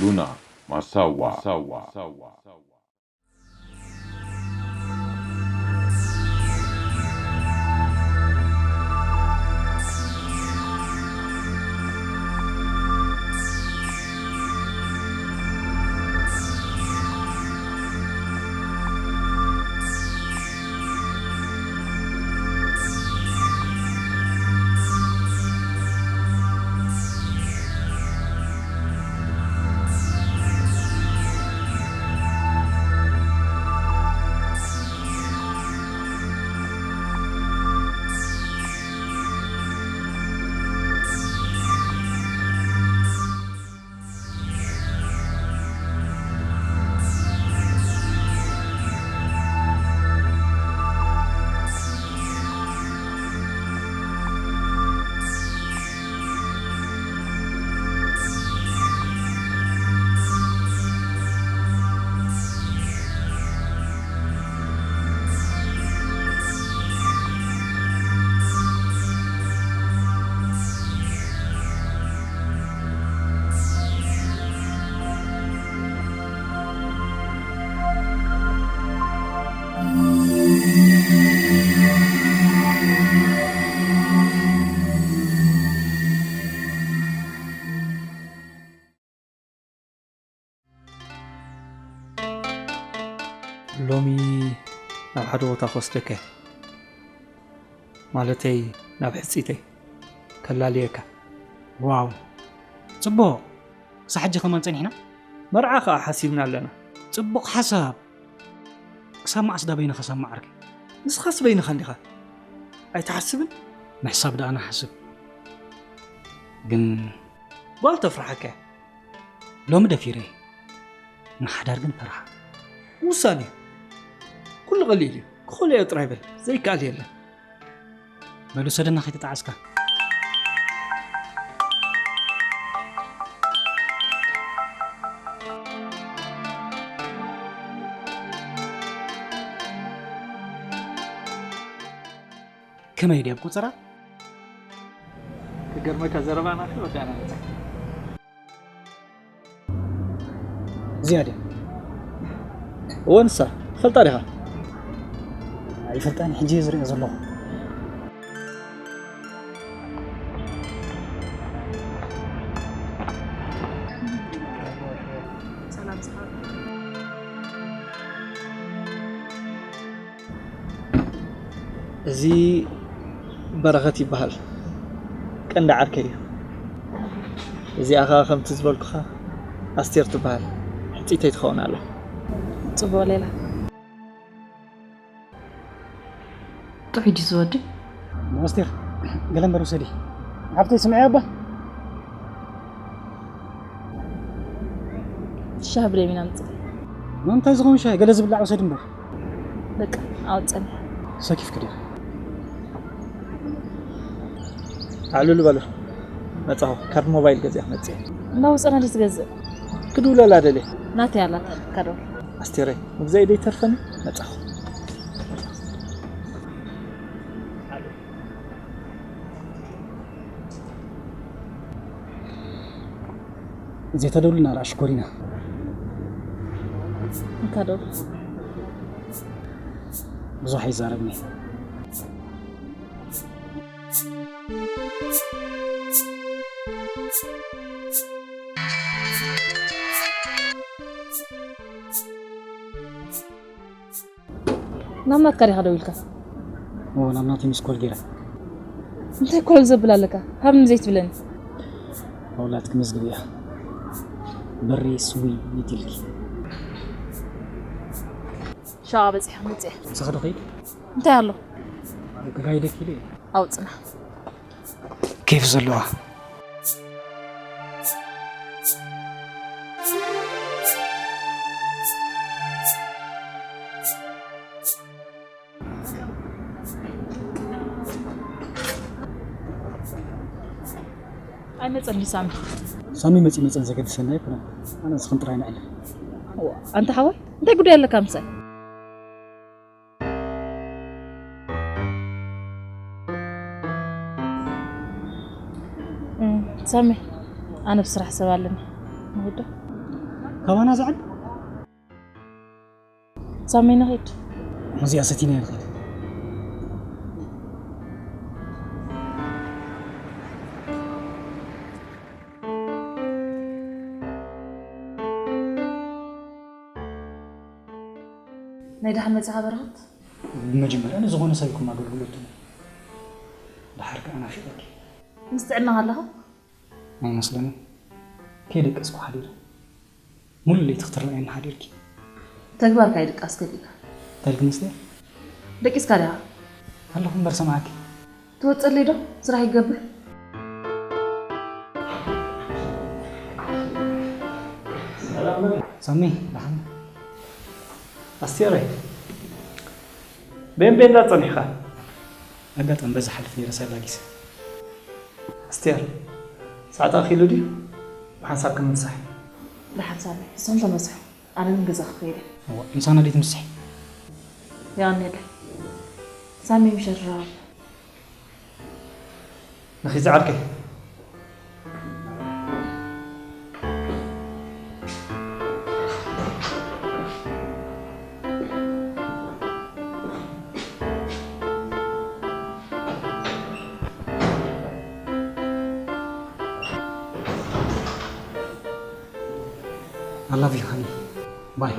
ሉና ማሳዋ። ሎሚ ናብ ሓደ ቦታ ክወስደካ እየ። ማለተይ ናብ ሕጺተይ ከላልየካ። ዋው፣ ጽቡቕ። ክሳብ ሕጂ ከማን ጸኒሕና? መርዓ ከኣ ሓሲብና ኣለና። ጽቡቕ ሓሳብ። ክሳብ መዓስ ዳ በይንኻ ሳማ ዓርከይ? ንስኻስ በይንኻ እንዲኻ። ኣይትሓስብን? ምሕሳብ ደኣ ንሓስብ። ግን ጓል ተፍርሓካ እያ። ሎሚ ደፊረ። ንሓዳር ግን ፈርሓ። ውሳኔ። ኩሉ ቀሊል እዩ። ክኸእሎ እየ ጥራይ በል። ዘይከኣል የለን። በል ውሰደና ከይተጣዓስካ። ከመይ ድያ ብቁጽራ? ክገርመካ ዘረባና ከይወዳእና መጻ። ዝያደ። እወ፣ ንሳ ትፈልጣ ዲኻ? ኣይፈልጣን፣ ሕጂ እየ ዝሪኦ ዘለኹ። ሰላም፣ ሰላም። እዚ በረኸት ይበሃል። ቀንዲ ዓርከይ እዩ። እዚኣ ኸኣ ከምቲ ዝበልኩኻ ኣስቴር ትበሃል። ሕጽይተይ ትኸውን ኣላ። ጽቡቕ ሌላ። ጥዑይ ድዩ ዝወዲ? ኣስቴር፣ ገለ እምበር ውሰዲ። ሓፍተይ ስምዒ ኣባ። ሻሂ ብደም ኢና ምጽእ። ንምንታይ ዝኸውን ሻሂ? ገለ ዝብላዕ ውሰድ እምበር። በቃ፣ ኣውጽእኒ። ሰኪፍኪ ዲኺ? ኣዕልሉ በሉ። መጻኹ። ካርድ ሞባይል ገዚኣ መጽእ። እንዳውጸና ድዩ ትገዝእ? ክድውለላ ደልየ። ናተይ ኣላት ካርድ። ኣስቴረይ፣ ምግዛእ ደይተርፈኒ። መጻኹ። ዘይተደውልና ርኣ ሽኮሪና። እንካ ዶ? ብዙሕ ኣይዛረብኒ። ናብ ናትካ ዲኻ ደዊልካ? ኦ፣ ናብ ናተይ ሚስ ኮል ገይረ። እንታይ ኮል ዘብል ኣለካ? ሃብኒ ዘይትብለኒ? ኣውላድኪ መዝግብ እያ። በሪ ስዊ ይትልኪ። ሻዋ በጺሐ መጽእ። ምሳኺ ዶ ኸይድ? እንታይ ኣሎ? ክጋይደኪ ኢለ እየ። ኣውጽና። ኬፍ ዘለዋ። ኣይመጸን ድዩ ሳሚ? ሳሚ መጺ መጸን ዘገድሰና ኣይኮነን። ኣነ ንስኽን ጥራይ ነዕልል። ኣንታ ሓወይ፣ እንታይ ጉዳይ ኣለካ ምሳይ? ሳሚ፣ ኣነ ብስራሕ ሰብ ኣለኒ። ንኸዶ? ካባና ዝዕድ? ሳሚ፣ ንኸይድ። እዚኣ ሰቲና ንኸይድ። ናይ ደሓን መጻኻ በረኸት? ብመጀመርያ ንዝኾነ ሰብ ይኩም ኣገልግሎት፣ ድሓር ከኣ ናፊቐኪ። ምስ ጥዕና ኣለኻ? ኣይመስለንን። ከይደቀስኩ ሓዲረ። ሙሉ ለይቲ ክትረኣየኒ ሓዲርኪ። ተግባርካ ይድቃስ ገዲካ። እንታይ ኢልኪ መስልያ? ደቂስካ ዲኻ? ኣለኹ እምበር ሰማዕኪ። ትወፅእለይ ዶ? ስራሕ ይገብር። ሳሚ፣ ደሓን? ኣስቴረይ፣ ቤን ቤን ዳ ጸኒሕካ? ኣጋጣሚ በዚ ሓልፍ ነይረ ሳላጊስ። ኣስቴር፣ ሰዓት ኣኺሉ ድዩ? ብሓንሳብ ክንምሳሕ። ብሓንሳብ፣ እሶም ተመስሑ። ኣነ ግን ገዛ ክኸይድ እየ። እዋ፣ ምሳና ድዩ ትምስሒ? የቐንየለይ። ሳሚ ምሸት ራብ። ንኺ ዝዓርከይ። I love you, honey. Bye.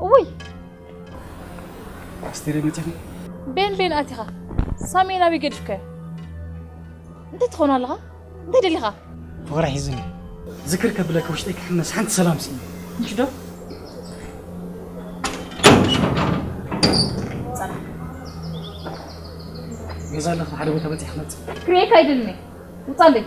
እውይ ኣስቴር መፅኺ ቤን ቤን ኣቲኻ ሳሚ ናበይ ገዲፍካዮ? እንታይ ትኾን ኣለኻ? እንታይ ደሊኻ? ፍቕሪ ሒዙኒ። ዝክር ከብለኪ ውሽጠይ ክሕመስ ሓንቲ ሰላም ስኢነ። ምሽ ዶ? ገዛ ኣለኹ ሓደ ቦታ በፂሐ ክመፅእ። ክርእየካ ኣይደልን እየ። ውፃለይ።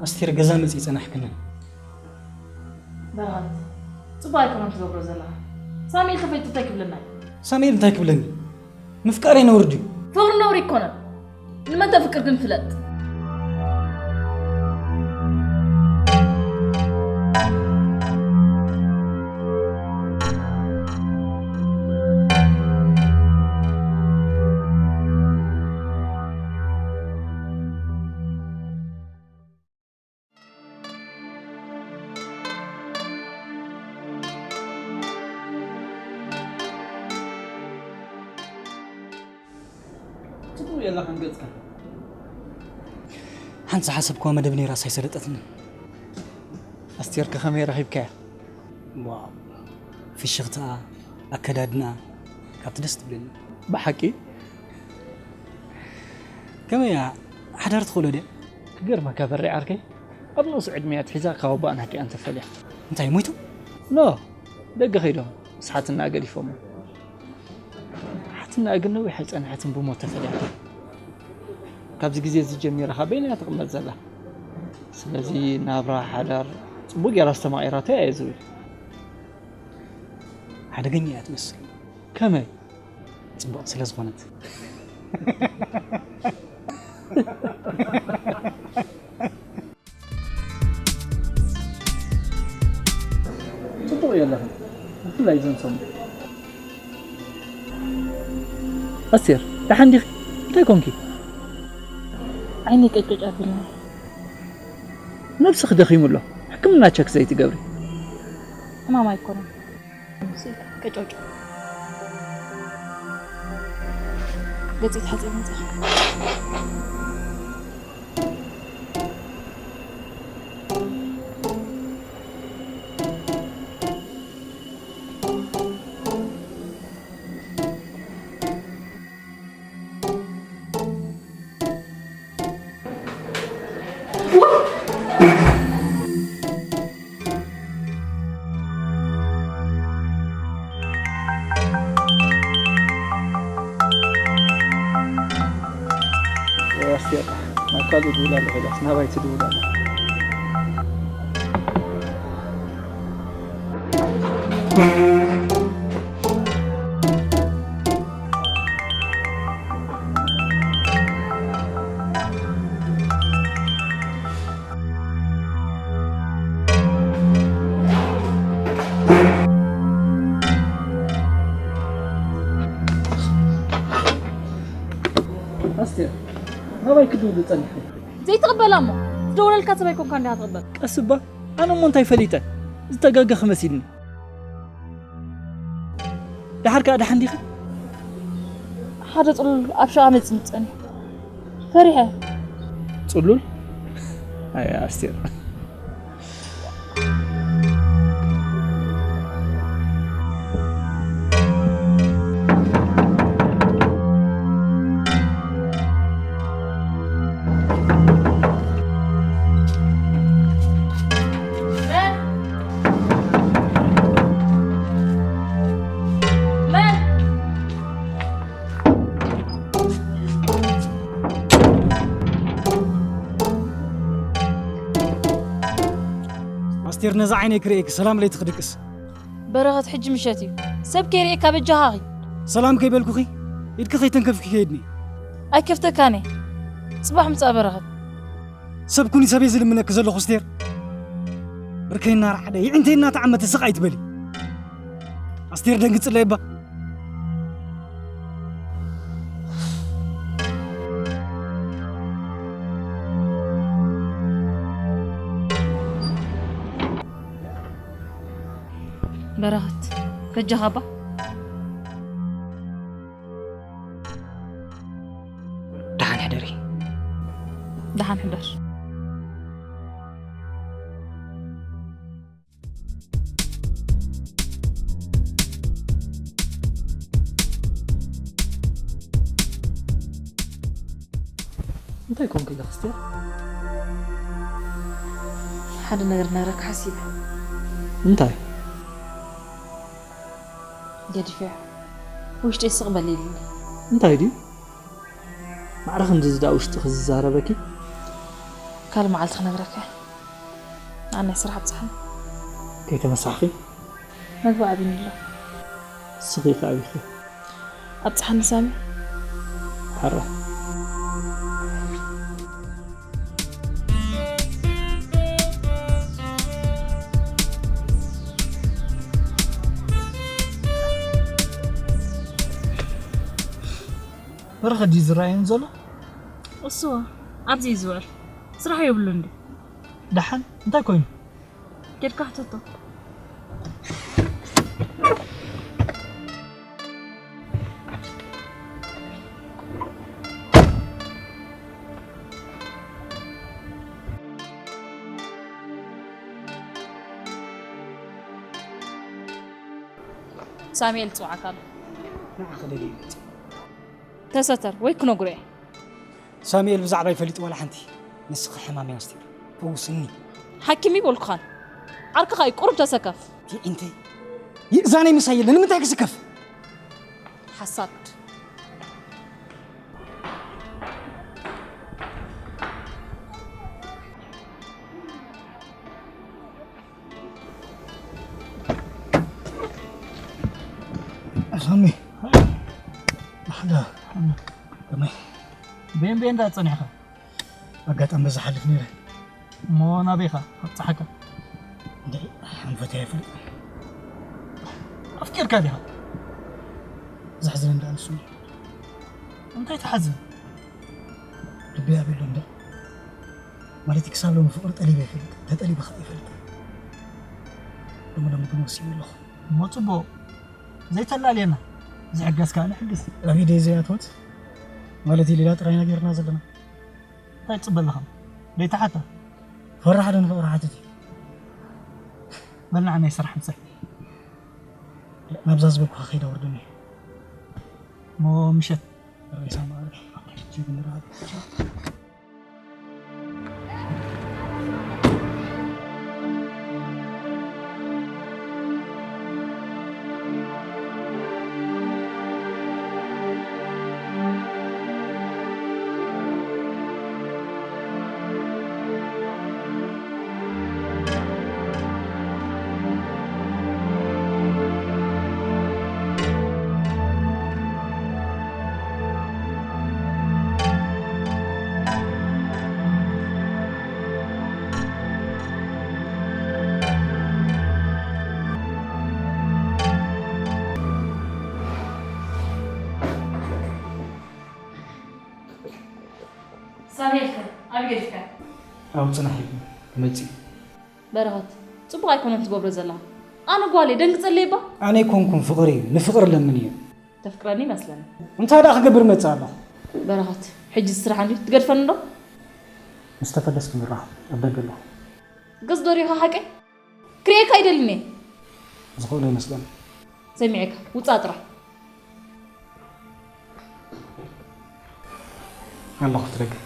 ኣስቴር፣ ገዛ መጽእ ይጸናሕክንን። በረኸት፣ ጽቡቕ ኣይኮነን ትገብሮ ዘለኻ። ሳሙኤል ተፈይቱ እንታይ ክብለና እዩ? ሳሙኤል እንታይ ክብለኒ? ምፍቃር ነውሪ ድዩ? ፍቕሪ ነውሪ ኣይኮነን። ንመን ተፍቅር ግን ፍለጥ። ጽቡቕ የላኻን ገጽካ። ሓንቲ ዝሓሰብክዋ መደብ ነይራስ ኣይሰለጠትንን። ኣስቴር ከ ከመይ ረኺብካያ? ዋው፣ ፍሽኽትኣ፣ ኣከዳድንኣ ካብቲ ደስ ትብለኒ። ብሓቂ? ከመይ እያ? ሓዳር ትኽእሎ ድያ? ክገርመካ በሬ ዓርከይ፣ ኣብ ንኡስ ዕድመ እያ ኣትሒዛ ካብ ኣቦኣ ናህዲኣን ተፈልያ። እንታይ ሞይቱ? ኖ፣ ደገ ከይዶም፣ ምስ ሓትንኣ ገዲፎሞ። ሓትንኣ ግን ነዊሕ ኣይጸንሐትን ብሞት ተፈልያ። ካብዚ ግዜ እዚ ጀሚራ ካብ በይና እያ ትቕመጥ ዘላ። ስለዚ ናብራ ሓዳር ጽቡቕ ጌራ ዝተማቒራቶ እያ እየ ዝብል። ሓደገኛ እያ ትመስል። ከመይ? ጽቡቕ ስለ ዝኾነት። ጽቡቕ እየ ኣለኹ። ብፍላይ እዞም ሰሙን። ኣስቴር፣ ደሓን ዲኺ? እንታይ ኮንኪ? ዓይነይ ቀጭቀጭ ኣቢልኒ። ነብስኺ ደኺሙ ኣሎ። ሕክምና ቸክ ዘይትገብሪ? ሕማም ኣይኮነን። ስኢል፣ ቀጭቀጭ። ገጽ ይትሓጽብ መጽእ። ኣስቴር፣ ናብ ካልእ ድውል ኣለኹ ኢላስ ናባይ ትድውል ኣላ? ኣስቴር፣ ናባይ ክድውል ጸኒሑ። ዘይትቕበላ እሞ፣ ዝደወለልካ ሰብ ኣይኮንካ እንዲኻ ትቕበል። ቀስ እባ፣ ኣነ እሞ እንታይ ፈሊጠ? ዝተጋገኺ መሲልኒ። ደሓር ከኣ ደሓን ዲኺ? ሓደ ጽሉል ኣብ ሸቓ መጺኡ ጸኒሑ። ፈሪሐ። ጽሉል? ኣይ ኣስቴር። ኣስቴር፣ ነዛ ዓይነይ ክርእየኪ ሰላም ለይቲ ክድቅስ። በረኸት፣ ሕጂ ምሸት እዩ። ሰብ ከይርእየካ በጃኻ ኺድ። ሰላም ከይበልኩኺ ኢድኪ ከይተንከፍኪ ከይድኒ። ኣይከፍተካን እየ። ጽባሕ ምጻእ በረኸት። ሰብ ኩኒ ሰብ እየ ዝልምነኪ ዘለኹ ኣስቴር። ብርከይ እናረዓደ፣ የዒንተይ እናተዓመተ ስቕ ኣይትበሊ። ኣስቴር፣ ደንግጽለይ እባ። በረኸት፣ በጃኻ እባ። ደሓን ሕደሪ። ደሓን ሕደር። እንታይ ኮንኪ ኢኺ ኣስቴር? ሓደ ነገር ነግረካ ሓሲበ። እንታይ? ገዲፈዮ። ውሽጠይ ስቕ በል ኢሉኒ። እንታይ ድዩ? ማዕረ ክንድዚ ደኣ ውሽጥኺ ዝዛረበኪ? ካልእ መዓልቲ ክነግረካ እየ። ኣነ ስራሕ ኣብፅሓኒ። ከይተመሳሕኺ መግቢ ኣብኒ ኣሎ። ስኺ ከ ኣቢኺ ኣብፅሓኒ ሳሚ። ሓራ በረኸት ድዩ ዝረኣየኒ ዘሎ? እሱ ኣብዚ እዩ ዝውዕል። ስራሕ የብሉ እንዲ። ደሓን እንታይ ኮይኑ? ኬድካ ሕተቶ። ሳሙኤል ይፅውዓካ ኣሎ። ንዓኺ ደልየ መፂእ። ተሰተር ወይ ክነግሮ እየ። ሳሙኤል ብዛዕባይ ፈሊጡ ዋላ ሓንቲ። ንስኺ ሕማም እያ ኣስቴር። ፈውስኒ። ሓኪም ይበልኩኻን። ዓርክኻ እዩ ቁሩብ ተሰከፍ። ቲዒንተይ ይእዛነይ ምሳይ የለ ንምንታይ ክስከፍ? ሓሳድ። ሳሚ ሓደ ከመይ ቤን ቤን ዳ ጸኒሕካ? ኣጋጣሚ በዛ ሓልፍ ነይረ። እሞ ናበይኻ ኣብፀሓካ? እንደ ሓንፈት ኣይፈልጥ ኣፍቂርካ ዲኻ? ዘሕዝነ እንዳ ንሱ እንታይ ትሓዝን? ልቢ ኣበሎ እንደ ማለት ክሳብ ሎሚ ፍቅሪ ጠሊበ ይፈልጥ ተጠሊበ ከዓ ይፈልጥ ሎሚ ሎሚ ግን ወሲኑ ኣለኹ። እሞ ፅቡቅ ዘይተላልየና ዝሕገዝ ከዓ ንሕግዝ። ኣበይ ደይ ዘይኣትወት ማለት ሌላ ጥራይና ጌርና ዘለና። እንታይ ትፅበ ኣለኻ? ደይተሓታ ፈራሕ ዶ ንፍቅሪ ሓትት እዩ በልናዓ ናይ ስራሕ ምሳይ ናብዛ ዝበልኩኻ ከይዳ ወርደኒ እሞ ምሸት ሬሳ ማዕረ ጅግና ሳሙኤልከ ኣበይ ገዲፍካ? ኣብ ፅናሕ እዩ መፂ በረኸት፣ ፅቡቕ ኣይኮነን ትገብሮ ዘለኻ። ኣነ ጓል እየ፣ ደንግፀለይ እባ። ኣነ ኣይኮንኩን ፍቕሪ እዩ ንፍቕሪ ለምን እዩ ተፍቅረኒ ይመስለኒ። እንታይ ደኣ ክገብር መፅእ ኣለኹ በረኸት፣ ሕጂ ስራሕ እንዲ ትገድፈኒ ዶ? ምስ ተፈለስኩ ንራኸብ ኣብ ደገ ኣለኹ ገጽ ዶ ሪኻ ሓቀይ? ክርእየካ ኣይደልን እየ። ዝኽእሎ ይመስለኒ ሰሚዐካ፣ ውጻእ ጥራሕ። ኣለኹ ትደግም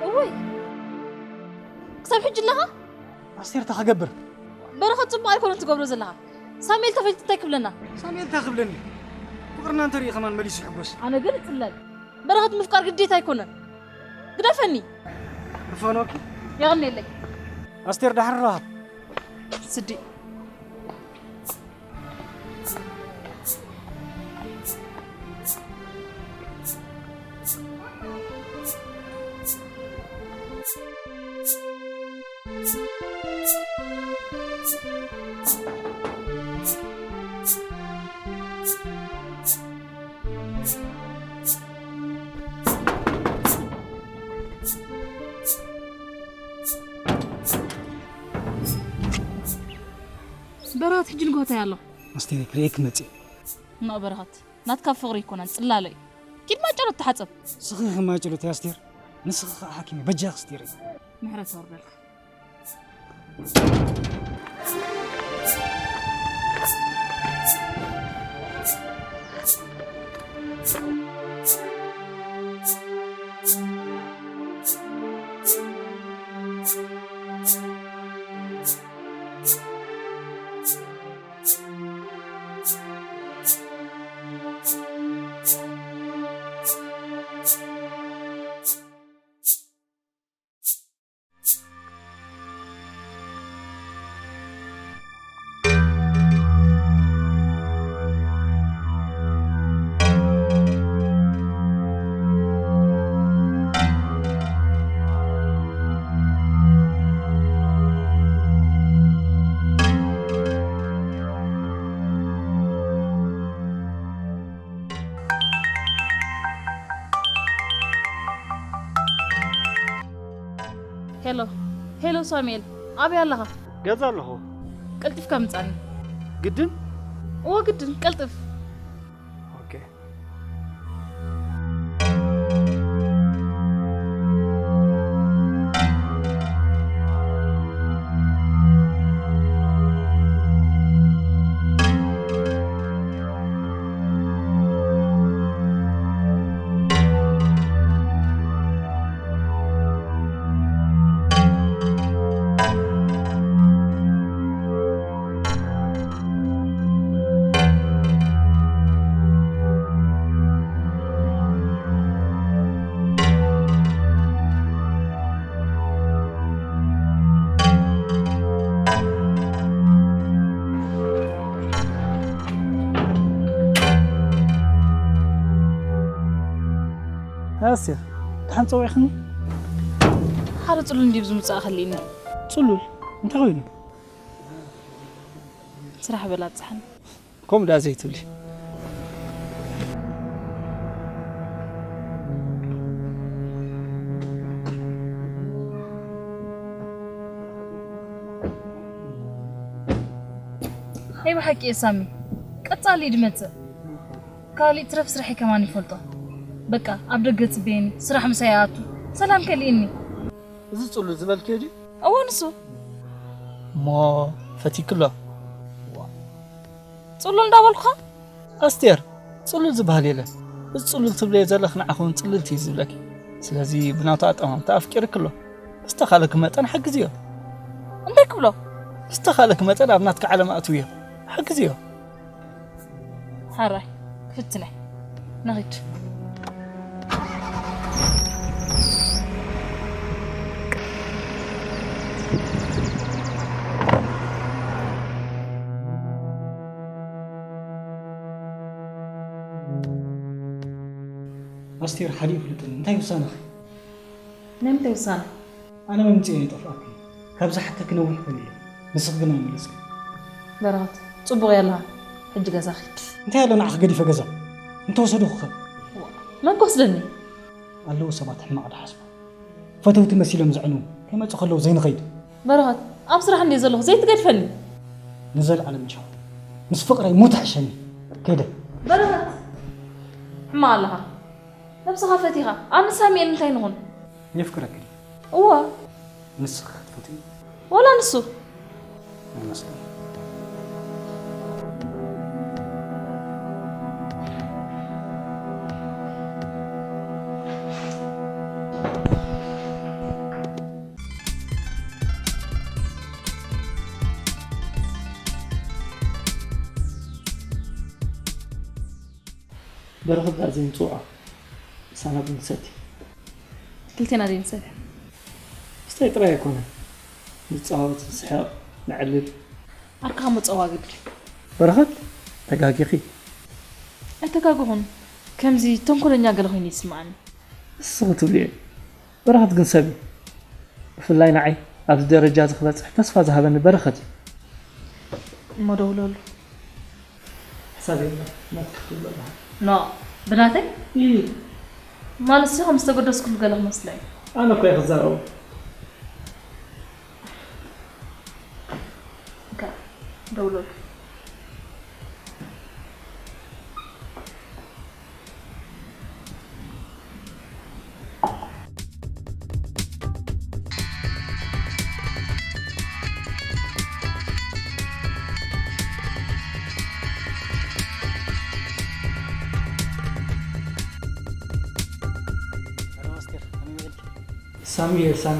እውይ ክሳብ ሕጂ ኣለኻ? ኣስቴር እንታይ ክገብር? በረኸት ጽቡቕ ኣይኮነን ትገብሮ ዘለኻ። ሳሙኤል ተፈሊጡ እንታይ ክብለና? ሳሙኤል እንታይ ክብለኒ? ፍቕርና እንተሪኡ ከማን መሊሱ ይሕጎስ። ኣነ ግን እጽለል። በረኸት ምፍቃር ግዴታ ኣይኮነን። ግደፈኒ። ርፋኖኪ። የቐንየለይ። ኣስቴር ዳሕር ራኸብ። ስዲ። በረኸት ሕጂ ንግሆ እንታይ ኣሎ? ኣስቴር ክርእየኪ መፅእ። እማ በረኸት ናትካ ፍቕሪ ኣይኮነን ጽላለ እዩ። ኪድ ማጨሎት ተሓጸብ። ስኺ ኢኺ ማጨሎት ኣስቴር። ንስኺ ከዓ ሓኪም በጃኺ ስቴሪ። ምሕረት ወርደልካ። ሄሎ፣ ሄሎ ሳሙኤል፣ ኣበይ ኣለኻ? ገዛ ኣለኹ። ቀልጢፍካ ምጻኒ። ግድን? እወ ግድን፣ ቀልጥፍ። ኦኬ። ኣስቴር፣ ደሓን ጸዊዕኽኒ? ሓደ ጽሉል እንዲዩ ዝምጻእ ከሊኒ። ጽሉል? እንታይ ኮይኑ? ስራሕ በላጽሓን። ከምኡ ዳ ዘይትብሊ። ናይ ብሓቂ እየ ሳሚ፣ ቀጻሊ ድመጽእ። ካሊእ ትረፍ ስራሐይ ከማን ይፈልጦ። በቃ ኣብ ደገ ጽበየኒ፣ ስራሕ ምሳይ ኣቱ። ሰላም ከሊእኒ። እዚ ጽሉል ዝበልክዮ ድዩ? እወ ንሱ። እሞ ፈቲክሎ። ጽሉል እንዳበልኩኻ? ኣስቴር፣ ጽሉል ዝበሃል የለን። እዚ ጽሉል ትብለዮ ዘለኽ ንዓኹም ጽልልቲ እዩ ዝብለኪ። ስለዚ ብናቱ ኣጠማምታ ኣፍቂርክሎ። ብዝተኻለኪ መጠን ሓግዝዮ። እንታይ ክብሎ? ብዝተኻለኪ መጠን ኣብ ናትኪ ዓለም ኣእትውዮ። ሓግዝዮ። ሓራይ ክፍትነ። ንኺድ። ኣስቴር፣ ሓደ ይፍለጠኒ። እንታይ ውሳነኺ? ናይ ምንታይ ውሳነ? ኣነ መምጽኤ ይጠፍኣኪ። ካብ ዝሓተኪ ነዊሕ ኮይኑ ኣሎ። ንስኺ ግን ኣይመለስኪ። በረኸት፣ ጽቡቕ እያ ኣለኻ። ሕጂ ገዛ ኺድ። እንታይ ኣሎ ንዓኺ ገዲፈ ገዛ? እንተወሰድኹ ኸ? ዋ፣ መን ክወስደኒ? ኣለዉ ሰባት ሕማቕ ድሓስቡ። ፈተውቲ መሲሎም ዘዕንዉ። ከይመጹ ከለዉ ዘይንኸይድ። በረኸት፣ ኣብ ስራሕ እንድየ ዘለኹ፣ ዘይትገድፈኒ። ንዘለዓለም ቻው። ምስ ፍቕረይ ሙት ሕሸኒ። ከይደ። በረኸት፣ ሕማቕ ኣለኻ። ነብስኻ ፈቲኻ፣ ኣነ ሳሚኤል እንታይ ንኹን? የፍቅረኪ ድዩ? እወ። ንስኺ ክትፈትዊ? ወላ ንሱ? ኣይመስለኒ። በረኸት ደኣ ዘይንጽውዖ። ምሳና ቡን ንሰቲ። ክልቴና ዘይንሰቲ። ምስታይ ጥራይ ኣይኮነን። ንጻወት፣ ንስሕቕ፣ ነዕልል። ኣርካ መጸዋግድ። በረኸት፣ ተጋጊኺ። ኣይተጋግኹን። ከምዚ ተንኮለኛ ገለ ኮይኑ ይስምዓኒ። ንስኺ ትብልዮ። በረኸት ግን ሰብ እዩ። ብፍላይ ንዓይ ኣብዚ ደረጃ እዚ ክበጽሕ ተስፋ ዝሃበኒ በረኸት እዩ። እሞ ደውለሉ። ሕሳብ የለን፣ ናትኪ ክትብሎ ኣለካ። ኖ፣ ብናተይ? ኢሂ። ማለት ሲ ከም ዝተገደስኩሉ ገለ ክመስሎ እዩ። ኣነ እኮ እየ ክዛረቦ። እንካ፣ ደውለሉ። ሳሚ፣ ሳሚ፣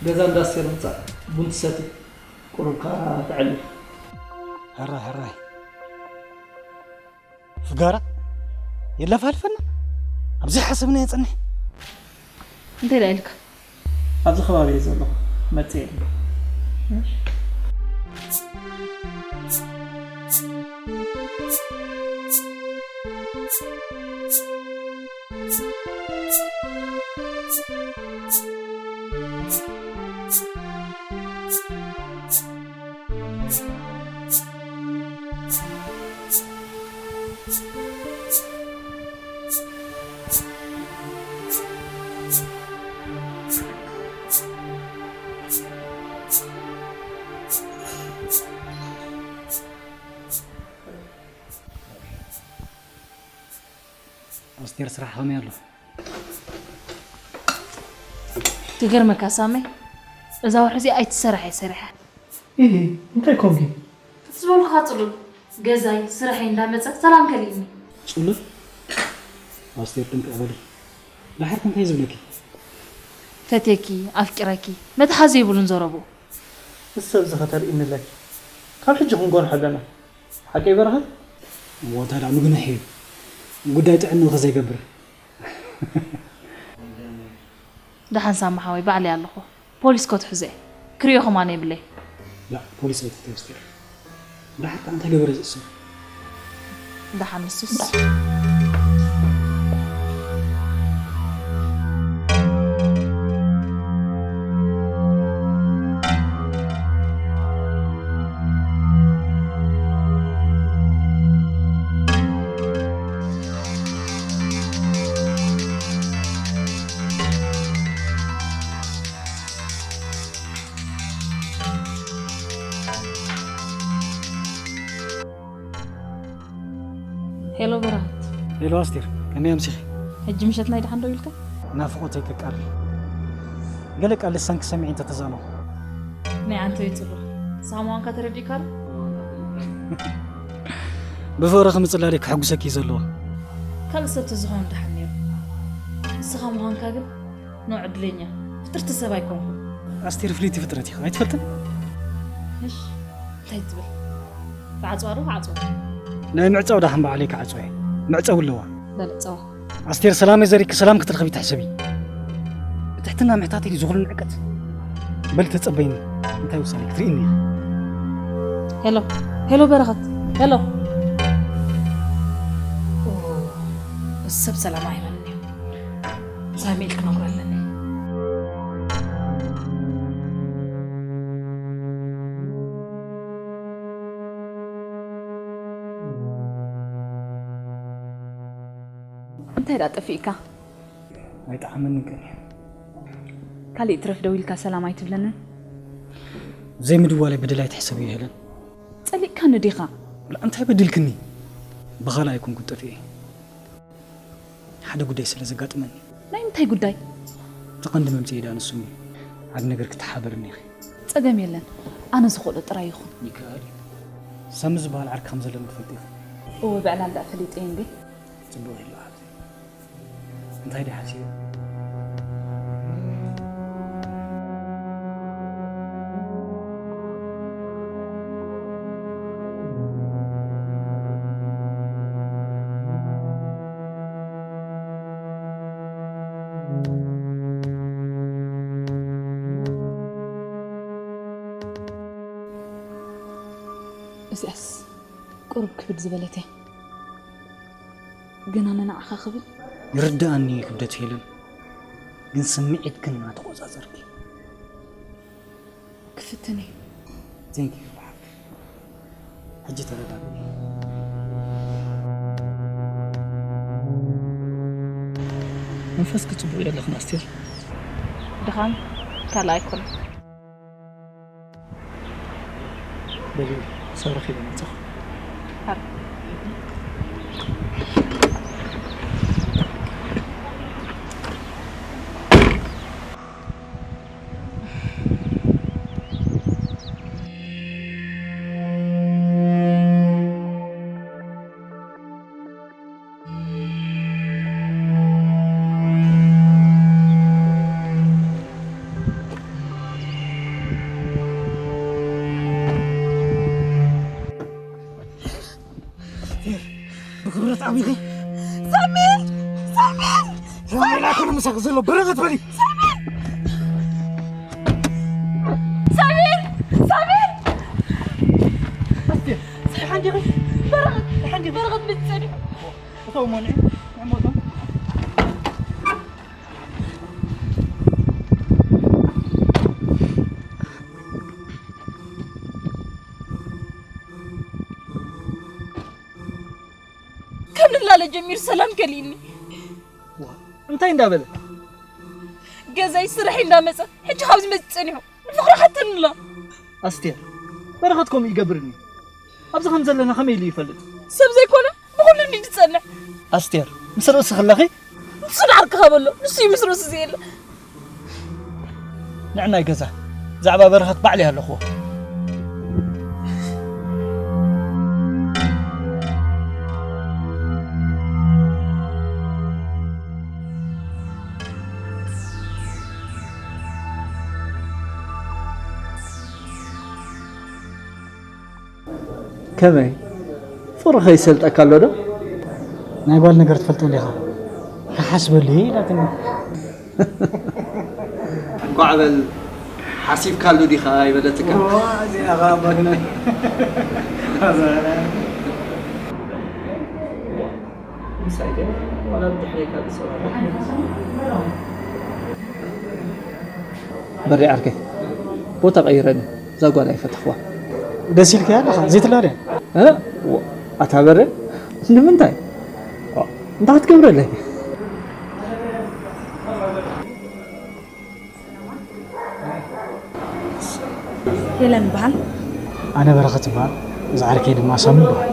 ገዛ እንዳ ኣስቴር ምጻእ፣ ቡን ትሰቲ፣ ቁሩብ ከኣ ተዕልል። ሕራይ፣ ሕራይ። ፍጋራ የለፋልፈና። ኣብ ዘይሓሰብናዮ ጸኒሑ። እንታይ ደኣ ኢልካ? ኣብዚ ከባቢ እየ ዘለኹ። መጽእ የለ። ቴር ስራሕ ከመይ ኣሎ? ትገርመካ ሳመይ፣ እዛ ወርሒ እዚኣ ኣይትሰራሕ እየ ሰሪሐ። ኢሂ፣ እንታይ ኮንኪ? እቲ ዝበልኩኻ ጽሉል፣ ገዛይ ስራሐይ እንዳመጸ ሰላም ከሊእኒ። ጽሉል? ኣስቴር ጥንቅቕ በሊ። ድሓር ከ እንታይ ዝብለኪ? ፈትየኪ፣ ኣፍቂረኪ፣ መትሓዚ የብሉን ዘረብኡ። ምስ ሰብ እዚ ከተርእይኒ ኣለኪ። ካብ ሕጂ ክንጎርሖ ኣለና። ሓቀይ በረኸት? እሞ ታዲያ ምግንሕ እዩ። ጉዳይ ጥዕንኡ ከ ዘይገብር? ደሓን ሳሚ ሓወይ፣ ባዕለይ ኣለኹ። ፖሊስ ከትሕዞ እየ። ክርእዮ ከማን የብለይ። ላ፣ ፖሊስ ኣይትሕተዮ ኣስቴር። ደሓር ከ እንታይ ገበረ ዝእሰር? ደሓን ንሱስ። ሄሎ በረኸት። ሄሎ ኣስቴር፣ ከመይ ኣምሲኺ? ሕጂ ምሸት ናይ ደሓን ዶ ኢልካ? ናፍቖተይ ከቃልል። ገለ ቃል ልሳን ክሰምዕ እንተተዛነኹ። ናይ ኣንቶይ ጽቡቕ። ሳሙዋንካ ተረዲእካ ኣሎ? ብፍቕርኺ ምጽላለይ ከሐጉሰኪ እዩ ዘለዎ። ካልእ ሰብ ተዝኸውን ደሓን ነይሩ። ንስኻ ምዃንካ ግን ኖ ዕድለኛ። ፍጥርቲ ሰብ ኣይኮንኩን። ኣስቴር ፍልይቲ ፍጥረት ኢኻ፣ ኣይትፈልጥን? እሽ፣ እንታይ ትብል? ክዓጽዋ ዶ ክዓጽዋ? ናይ ምዕጻው ደሓን ባዕለይ ክዓጽዋ እየ። መዕጸዊ ኣለዋ። በል ዕጸዋ። ኣስቴር ሰላመይ ዘሪግኪ ሰላም ክትረኽቢ ትሕሰቢ። ብትሕትና ምሕታት ኢሉ ዝኹሉ ንዕቀት። በሊ ተጸበይኒ። እንታይ ውሳኔ ክትርእይኒ ኢኺ? ሄሎ፣ ሄሎ በረኸት፣ ሄሎ። ኦ፣ ሰብ ሰላም ኣይበልን'ዩ። ሳሚ ኢልክ ነግሮ ኣለኒ። እንታይ ደኣ ጠፊእካ? ኣይጠዓመንን ቀንዩ። ካሊእ ትረፍ ደው ኢልካ ሰላም ኣይትብለንን? ዘይምድዋለይ በደል ኣይትሕሰብዮ ሄለን። ጸሊእካኒ ዲኻ? ላ፣ እንታይ በዲልክኒ? ብኻልእ ኣይኮንኩን ጠፊኤ። ሓደ ጉዳይ ስለ ዘጋጥመኒ። ናይ ምንታይ ጉዳይ? እቲ ቀንዲ መምጽኢ ደኣ ንሱ እዩ። ሓደ ነገር ክትሓበርኒ ኢኺ። ጸገም የለን። ኣነ ዝኽእሎ ጥራይ ይኹን። ይከኣል እዩ። ሳሚ ዝበሃል ዓርኪ ከም ዘለኒ ትፈልጢ ኢኺ። እወ፣ ብዕላል ደኣ ፈሊጠ እየ እንዴ። ጽቡቕ ኢሉ ሓብቲ። እንታይ ድዩ ሓሲቡ? እዚኣስ ቁሩብ ክብድ ዝበለት እያ። ግን ኣነ ንዓኻ ክብል። ይርድኣኒ እዩ ክብደት ሄለን፣ ግን ስምዒትክን እናተቖጻጸርኪ። ክፍትን እዩ። Thank you ብሓቂ። ሕጂ ተረዳእኒ። መንፈስኪ ጽቡቕ የለኽን ኣስቴር። ድኻም ካልእ ኣይኮነን። በሊ፣ ምሳብ ረኺበ መጻኹ። ብክብረት ዓቢኺ። ሳሚር! ሳሚር! ሳሚር! ኣኮነ ምሳኺ ዘሎ በረኸት በሊ። ሳሚር! ሳሚር! ሳሚር! ኣስቴር፣ ደሓን ዲኺ? በረኸት፣ ደሓን ዲኺ? በረኸት መጺኡ ጸኒሑ። እተው እሞ ንዒ፣ ንዕሞ እቶም። ካብ ንላለ ጀሚሩ ሰላም ከሊእኒ። ዋ፣ እንታይ እንዳበለ? ገዛይ ስራሐይ እንዳመጸ፣ ሕጂ ካብዚ መጺ ጸኒሑ። ንፍቕሪ ሓተንላ። ኣስቴር፣ በረኸት ከምኡ ይገብርኒ። ኣብዚ ከም ዘለና ከመይ ኢሉ ይፈልጥ? ሰብ ዘይኮነ ብኹሉ እንዲ ዝጸንዕ። ኣስቴር፣ ምስ ርእሲ ከለኺ ንሱ ንዓርክኻ በሎ፣ ንሱ እዩ ምስ ርእሱ ዘየለ። ንዕናይ ገዛ፣ ብዛዕባ በረኸት ባዕለይ ኣለኹዎ። ከመይ? ፍቕርኸ ይሰልጠካ ኣሎ ዶ? ናይ ጓል ነገር ትፈልጦ እንዲኻ። ክሓስበሉ እየ ኢላትኒ። እንኳዕ በል ሓሲብካሉ ዲኻ ኣይበለትካ? እዚኣ ኸዓ ኣባግና። ምሳይ ግን ዋላ ብድሕሬካ ዝሰማዕ። በሪ ዓርከይ፣ ቦታ ቀይረኒ። እዛ ጓል ኣይፈተኽዋ። ደስ ኢልካ ኣለኻ? ዘይትላ ድያ? እ? ዋ፣ ኣታ በረ፣ ንምንታይ? ዋ፣ እንታይ ክትገብረለይ? ሄለን በሃል። ኣነ በረኸት እበሃል። እዚ ዓርከይ ድማ ሳሚ ይበሃል።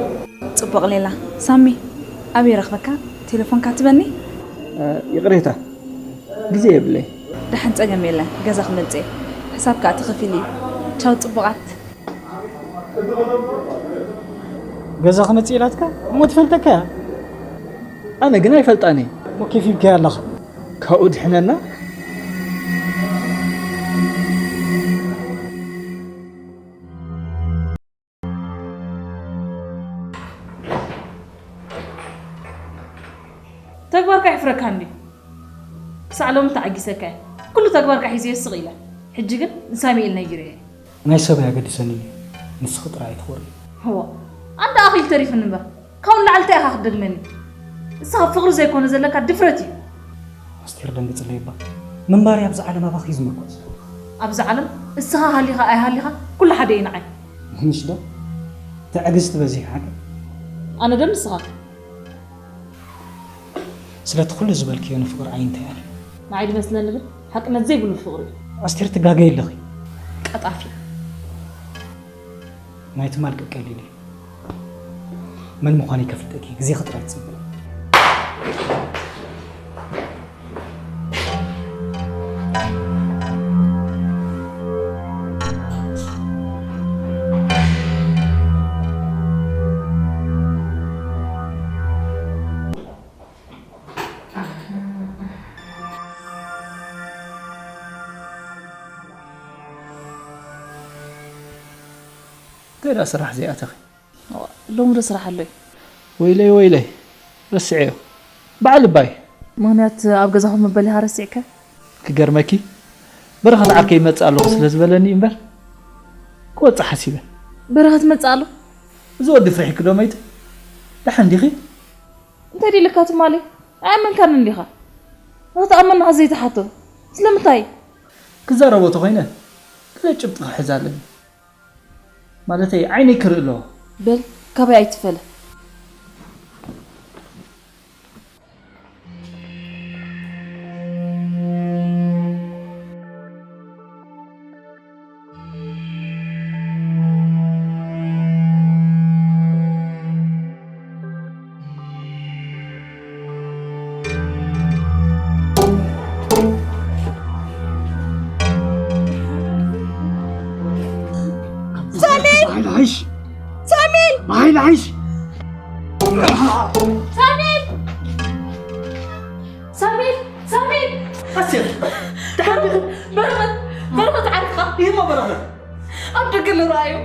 ጽቡቕ ሌላ። ሳሚ፣ ኣበይ ረኽበካ? ቴሌፎንካ ትበኒ? እ፣ ይቕሬታ፣ ግዜ የብለይ። ደሓን ጸገም የለን፣ ገዛ ክመጽእ እየ። ሕሳብ ከኣ ተኸፊሉ እዩ። ቻው ጽቡቓት። ገዛ ክመጽእ ኢላትካ? እሞ ትፈልጠካ እያ። ኣነ ግን ኣይፈልጣን እየ። እሞ ኬፍ ሂብካያ ኣለኻ። ካብኡ ድሕነና። ተግባርካ የሕፍረካ እንድዩ። ክሳዕ ሎሚ ተዓጊሰካ እየ። ኩሉ ተግባርካ ሒዘዮ ስቕ ኢለ። ሕጂ ግን ንሳሙኤል ነጊረዮ እየ። ናይ ሰብ ኣየገድሰንን እዩ። ንስኺ ጥራይ ኣይትኾሪ። እዋ፣ ኣንታ ኣኺል ተሪፉኒ እምበር፣ ካብኡ ንላዕሊ እንታይ ኢኻ ክትደግመኒ? ንስኻ ፍቕሪ ዘይኮነ ዘለካ ድፍረት እዩ። ኣስቴር ደንግጽለይ እባ። ምንባረይ ኣብዚ ዓለም ኣባኺ እዩ ዝምርኮስ። ኣብዚ ዓለም እስኻ ሃሊኻ ኣይሃሊኻ ኩሉ ሓደ እዩ ንዓይ። ምሽ ዶ? ትዕግስቲ በዚሑ ሓቂ። ኣነ ዶ ንስኻ? ስለቲ ኩሉ ዝበልክዮ ንፍቕሪ ኣይ እንታይ ኣለ? ንዓይ ዝመስለኒ ግን ሓቅነት ዘይብሉ ፍቕሪ እዩ። ኣስቴር ትጋገይ ኣለኺ። ቀጣፊ። ናይ ትማል ቀቀሊል እዩ። መን ምዃነይ ከፍልጠኪ ግዜኺ ጥራይ ትጽበ። እንታይ ደኣ ስራሕ ዘይኣተኺ? ሎሚ ዶ ስራሕ ኣሎይ? ወይለይ፣ ወይለይ፣ ረስዐዮ። በዓል እባይ። ምኽንያት ኣብ ገዛኹም ምበሊኻ ረሲዕካ? ክገርመኪ፣ በረኸት ዓርከይ ይመጽእ ኣለኹ ስለ ዝበለኒ እምበር፣ ክወጽእ ሓሲበ። በረኸት ይመጽእ ኣሎ? እዚ ወዲ ፍርሒኪ ዶ መይቱ? ደሓን ዲኺ? እንታይ ድልካ ትማሊ? ኣየመንካን እንዲኻ። ንኽትኣመና ዘይትሓቶ። ስለምንታይ? ክዛረቦ ተኾይነ፣ ገለ ጭብጢ ክሕዝ ኣለኒ። ማለተይ ዓይነይ ክርኢ ኣለዎ። በል ካባይ ኣይትፈለ። ሳሚል! በሓይሊ ሓይሽ! ሳሚል! በሓይሊ ሓይሽ! ሳሚል! ሳሚል! ሳሚል! ኣስቴር! ደሓን ዲኺ? በረኸት! በረኸት ዓርክኻ! ይህሞ በረኸት! ኣብ ደገ ንረኣዮ።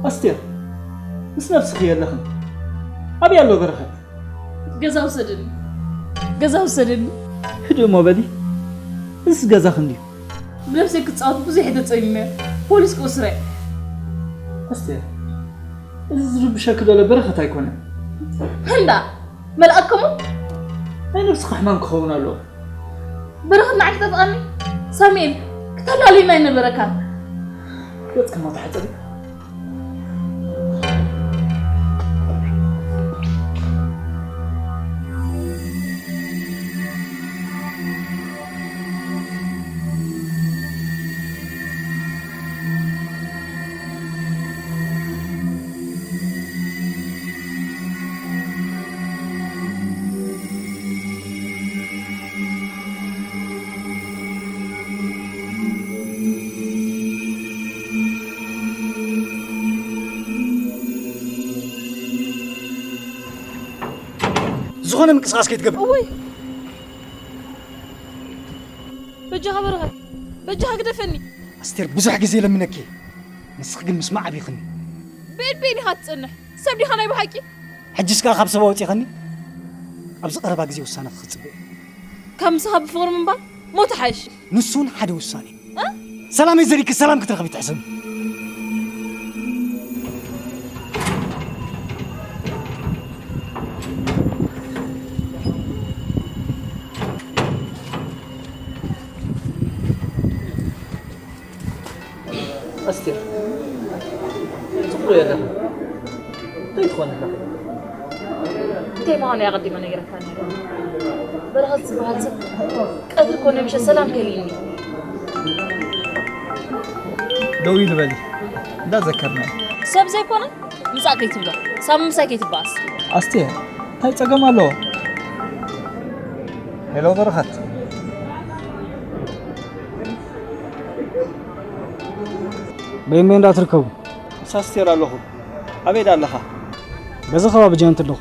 ኣስቴር፣ ምስ ነብስኺ የለኽን። ኣበይ ኣሎ በረኸት? ገዛ ውሰደኒ። ገዛ ውሰደኒ። ህድእ እሞ በሊ። እዚስ ገዛኺ እንድዩ። ብነብሰይ ክጻወት ብዙሕ እየ ተጸሚመ። ፖሊስ ክእስረ። ኣስቴር፣ እዚ ዝርብሸኪ ዘሎ በረኸት ኣይኮነን። እንዳ መልኣከሞ ናይ ነብስኻ ሕማም ክኸውን ኣለዎ። በረኸት ንዓይ ክጠፍኣኒ? ሳሙኤል፣ ክተላልዩና ኣይነበረካን። ገጽኪ እሞ ተሓጸቢ። ዝኾነ ምንቅስቓስ ከይትገብር። እውይ! በጃኻ በረኸት፣ በጃኻ ግደፈኒ። ኣስቴር፣ ብዙሕ ግዜ ለምነኪ፣ ንስኺ ግን ምስማዕ ኣቢኽኒ። ብእድበይን ኢኻ ትጸንሕ፣ ሰብ ዲኻ ናይ ብሓቂ? ሕጅስ ከኣ ካብ ሰባ ወጺኸኒ፣ ኣብዚ ቀረባ ግዜ ውሳነኺ ክጽበ እየ። ካብ ምሳኻ ብፍቕሪ ምንባር ሞት ይሓይሽ። ንሱ እውን ሓደ ውሳኔ። እ? ሰላመይ ዘሪእኪ ሰላም ክትረኽቢ ትሕስቢ። ኣስቴር፣ ትኽሉ የለኻ። እንታይ ትኾን ኣለኻ? እንታይ ምዃኑ ኣቐዲመ ነጊረካ ነይረ። በረኸት ዝበሃል ሰብ ቀትሪ ኮነ ምሸት ሰላም ከልዩኒ። ደው ኢሉ በሊ፣ እንዳዘከርና። ሰብ ዘይኮነ ምጻእ ከይትብሎ፣ ሳሚ ምሳይ ከይትበኣስ። ኣስቴር፣ እንታይ ጸገም ኣለዎ? ሄሎ በረኸት። በይመይ እንዳትርከቡ። ምስ ኣስቴር ኣለኹ። ኣበይ ዳ ኣለኻ? በዚ ከባቢ ጃንት ኣለኹ።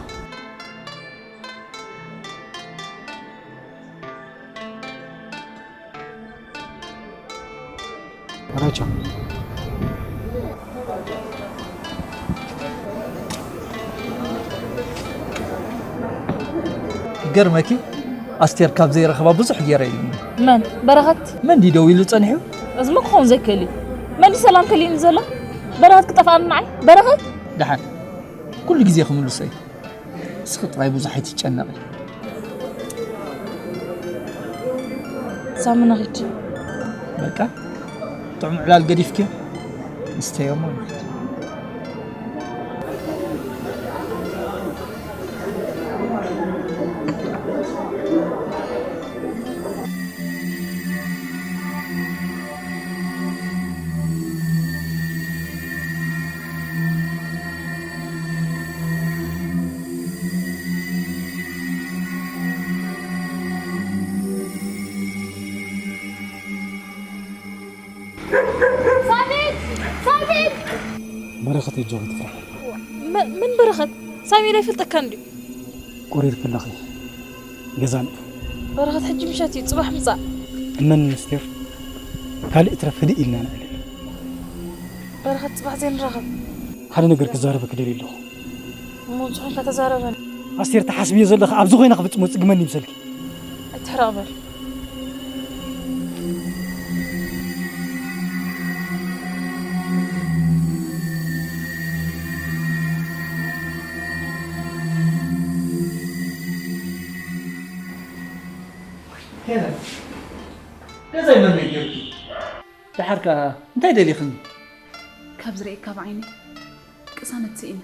ራቻ። ይገርመኪ፣ ኣስቴር ካብ ዘይረኸባ ብዙሕ ገይረ ኢሉኒ። መን? በረኸት? መን ድዩ ደው ኢሉ ጸኒሑ? እዚ እሞ ክኸውን ዘይክእል እዩ። መን ድዩ ሰላም ከልዩኒ ዘሎ? በረኸት ክጠፍኣኒ ንዓይ? በረኸት? ደሓን፣ ኩሉ ግዜ ክምልሶ እዩ። እስኺ ጥራይ ብዙሕ ኣይትጨነቒ። ሳሚ ንኺድ። በቃ፣ ጥዑም ዕላል ገዲፍኪ? ንስተዮ እሞ ንኺድ። ሳሚት! ሳሚት! በረኸት እጆኺ ትፍራሕ። መ-፣ ምን በረኸት? ሳሚ ኣይፈልጠካን ድዩ? ቁሪ ትፍለኺ። ገዛ ንእቱ። በረኸት ሕጂ ምሸት እዩ፣ ጽባሕ ምጻእ። እመን ምስጢር። ካልእ ትረፍ ህድእ ኢልና ንዕልል። በረኸት ጽባሕ ዘይንራኸብ። ሓደ ነገር ክዛረበኪ ደልየ ኣለኹ። እሞ ንሱ ኮይንካ ተዛረበኒ። ኣስቴር፣ ትሓስብዮ ዘለኺ ኣብዚ ኮይና ክፍጽሞ ዝጽግመኒ ይምሰልኪ? ኣይትሕረቕ በል። ሄለን፣ ገዛይ መን ነጊሩኪ? ደሓር ከኣ እንታይ ደሊኽኒ? ካብ ዝርእየካ ብዓይነይ ቅሳነት ስኢነ።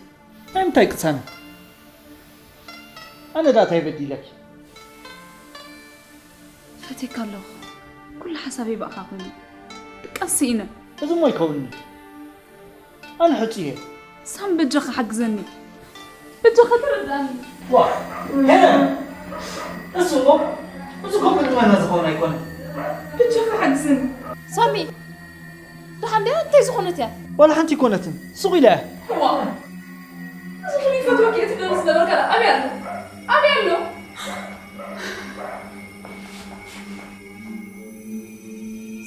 ናይ ምንታይ ቅሳነት? ኣነ ደኣ እንታይ በዲለኪ? ፈትየካ ኣለኹ። ኩሉ ሓሳበይ ብኣኻ ኮይኑ። ድቃስ ስኢነ። እዚ እሞ ኣይከውንን'ዩ። ኣነ ሕጹይ እየ። ሳም በጃኻ ሓግዘኒ። በጃኻ ተረድኣኒ። ዋ፣ ሄለን! እሱ እኮ፣ እሱ እኮ ምንም ዝኸውን ኣይኮነን። በጃኻ ሓግዘኒ። ሳሚ፣ ደሓን ድያ? እንታይ ዝኾነት እያ? ዋላ ሓንቲ ኣይኮነትን። ስቕ ኢላ እያ። ዋ፣ እዚ ኩሉ ይፈትወኪ እየ ትብለኒ ዝነበርካ ደኣ ኣበይ ኣሎ? ኣበይ ኣሎ?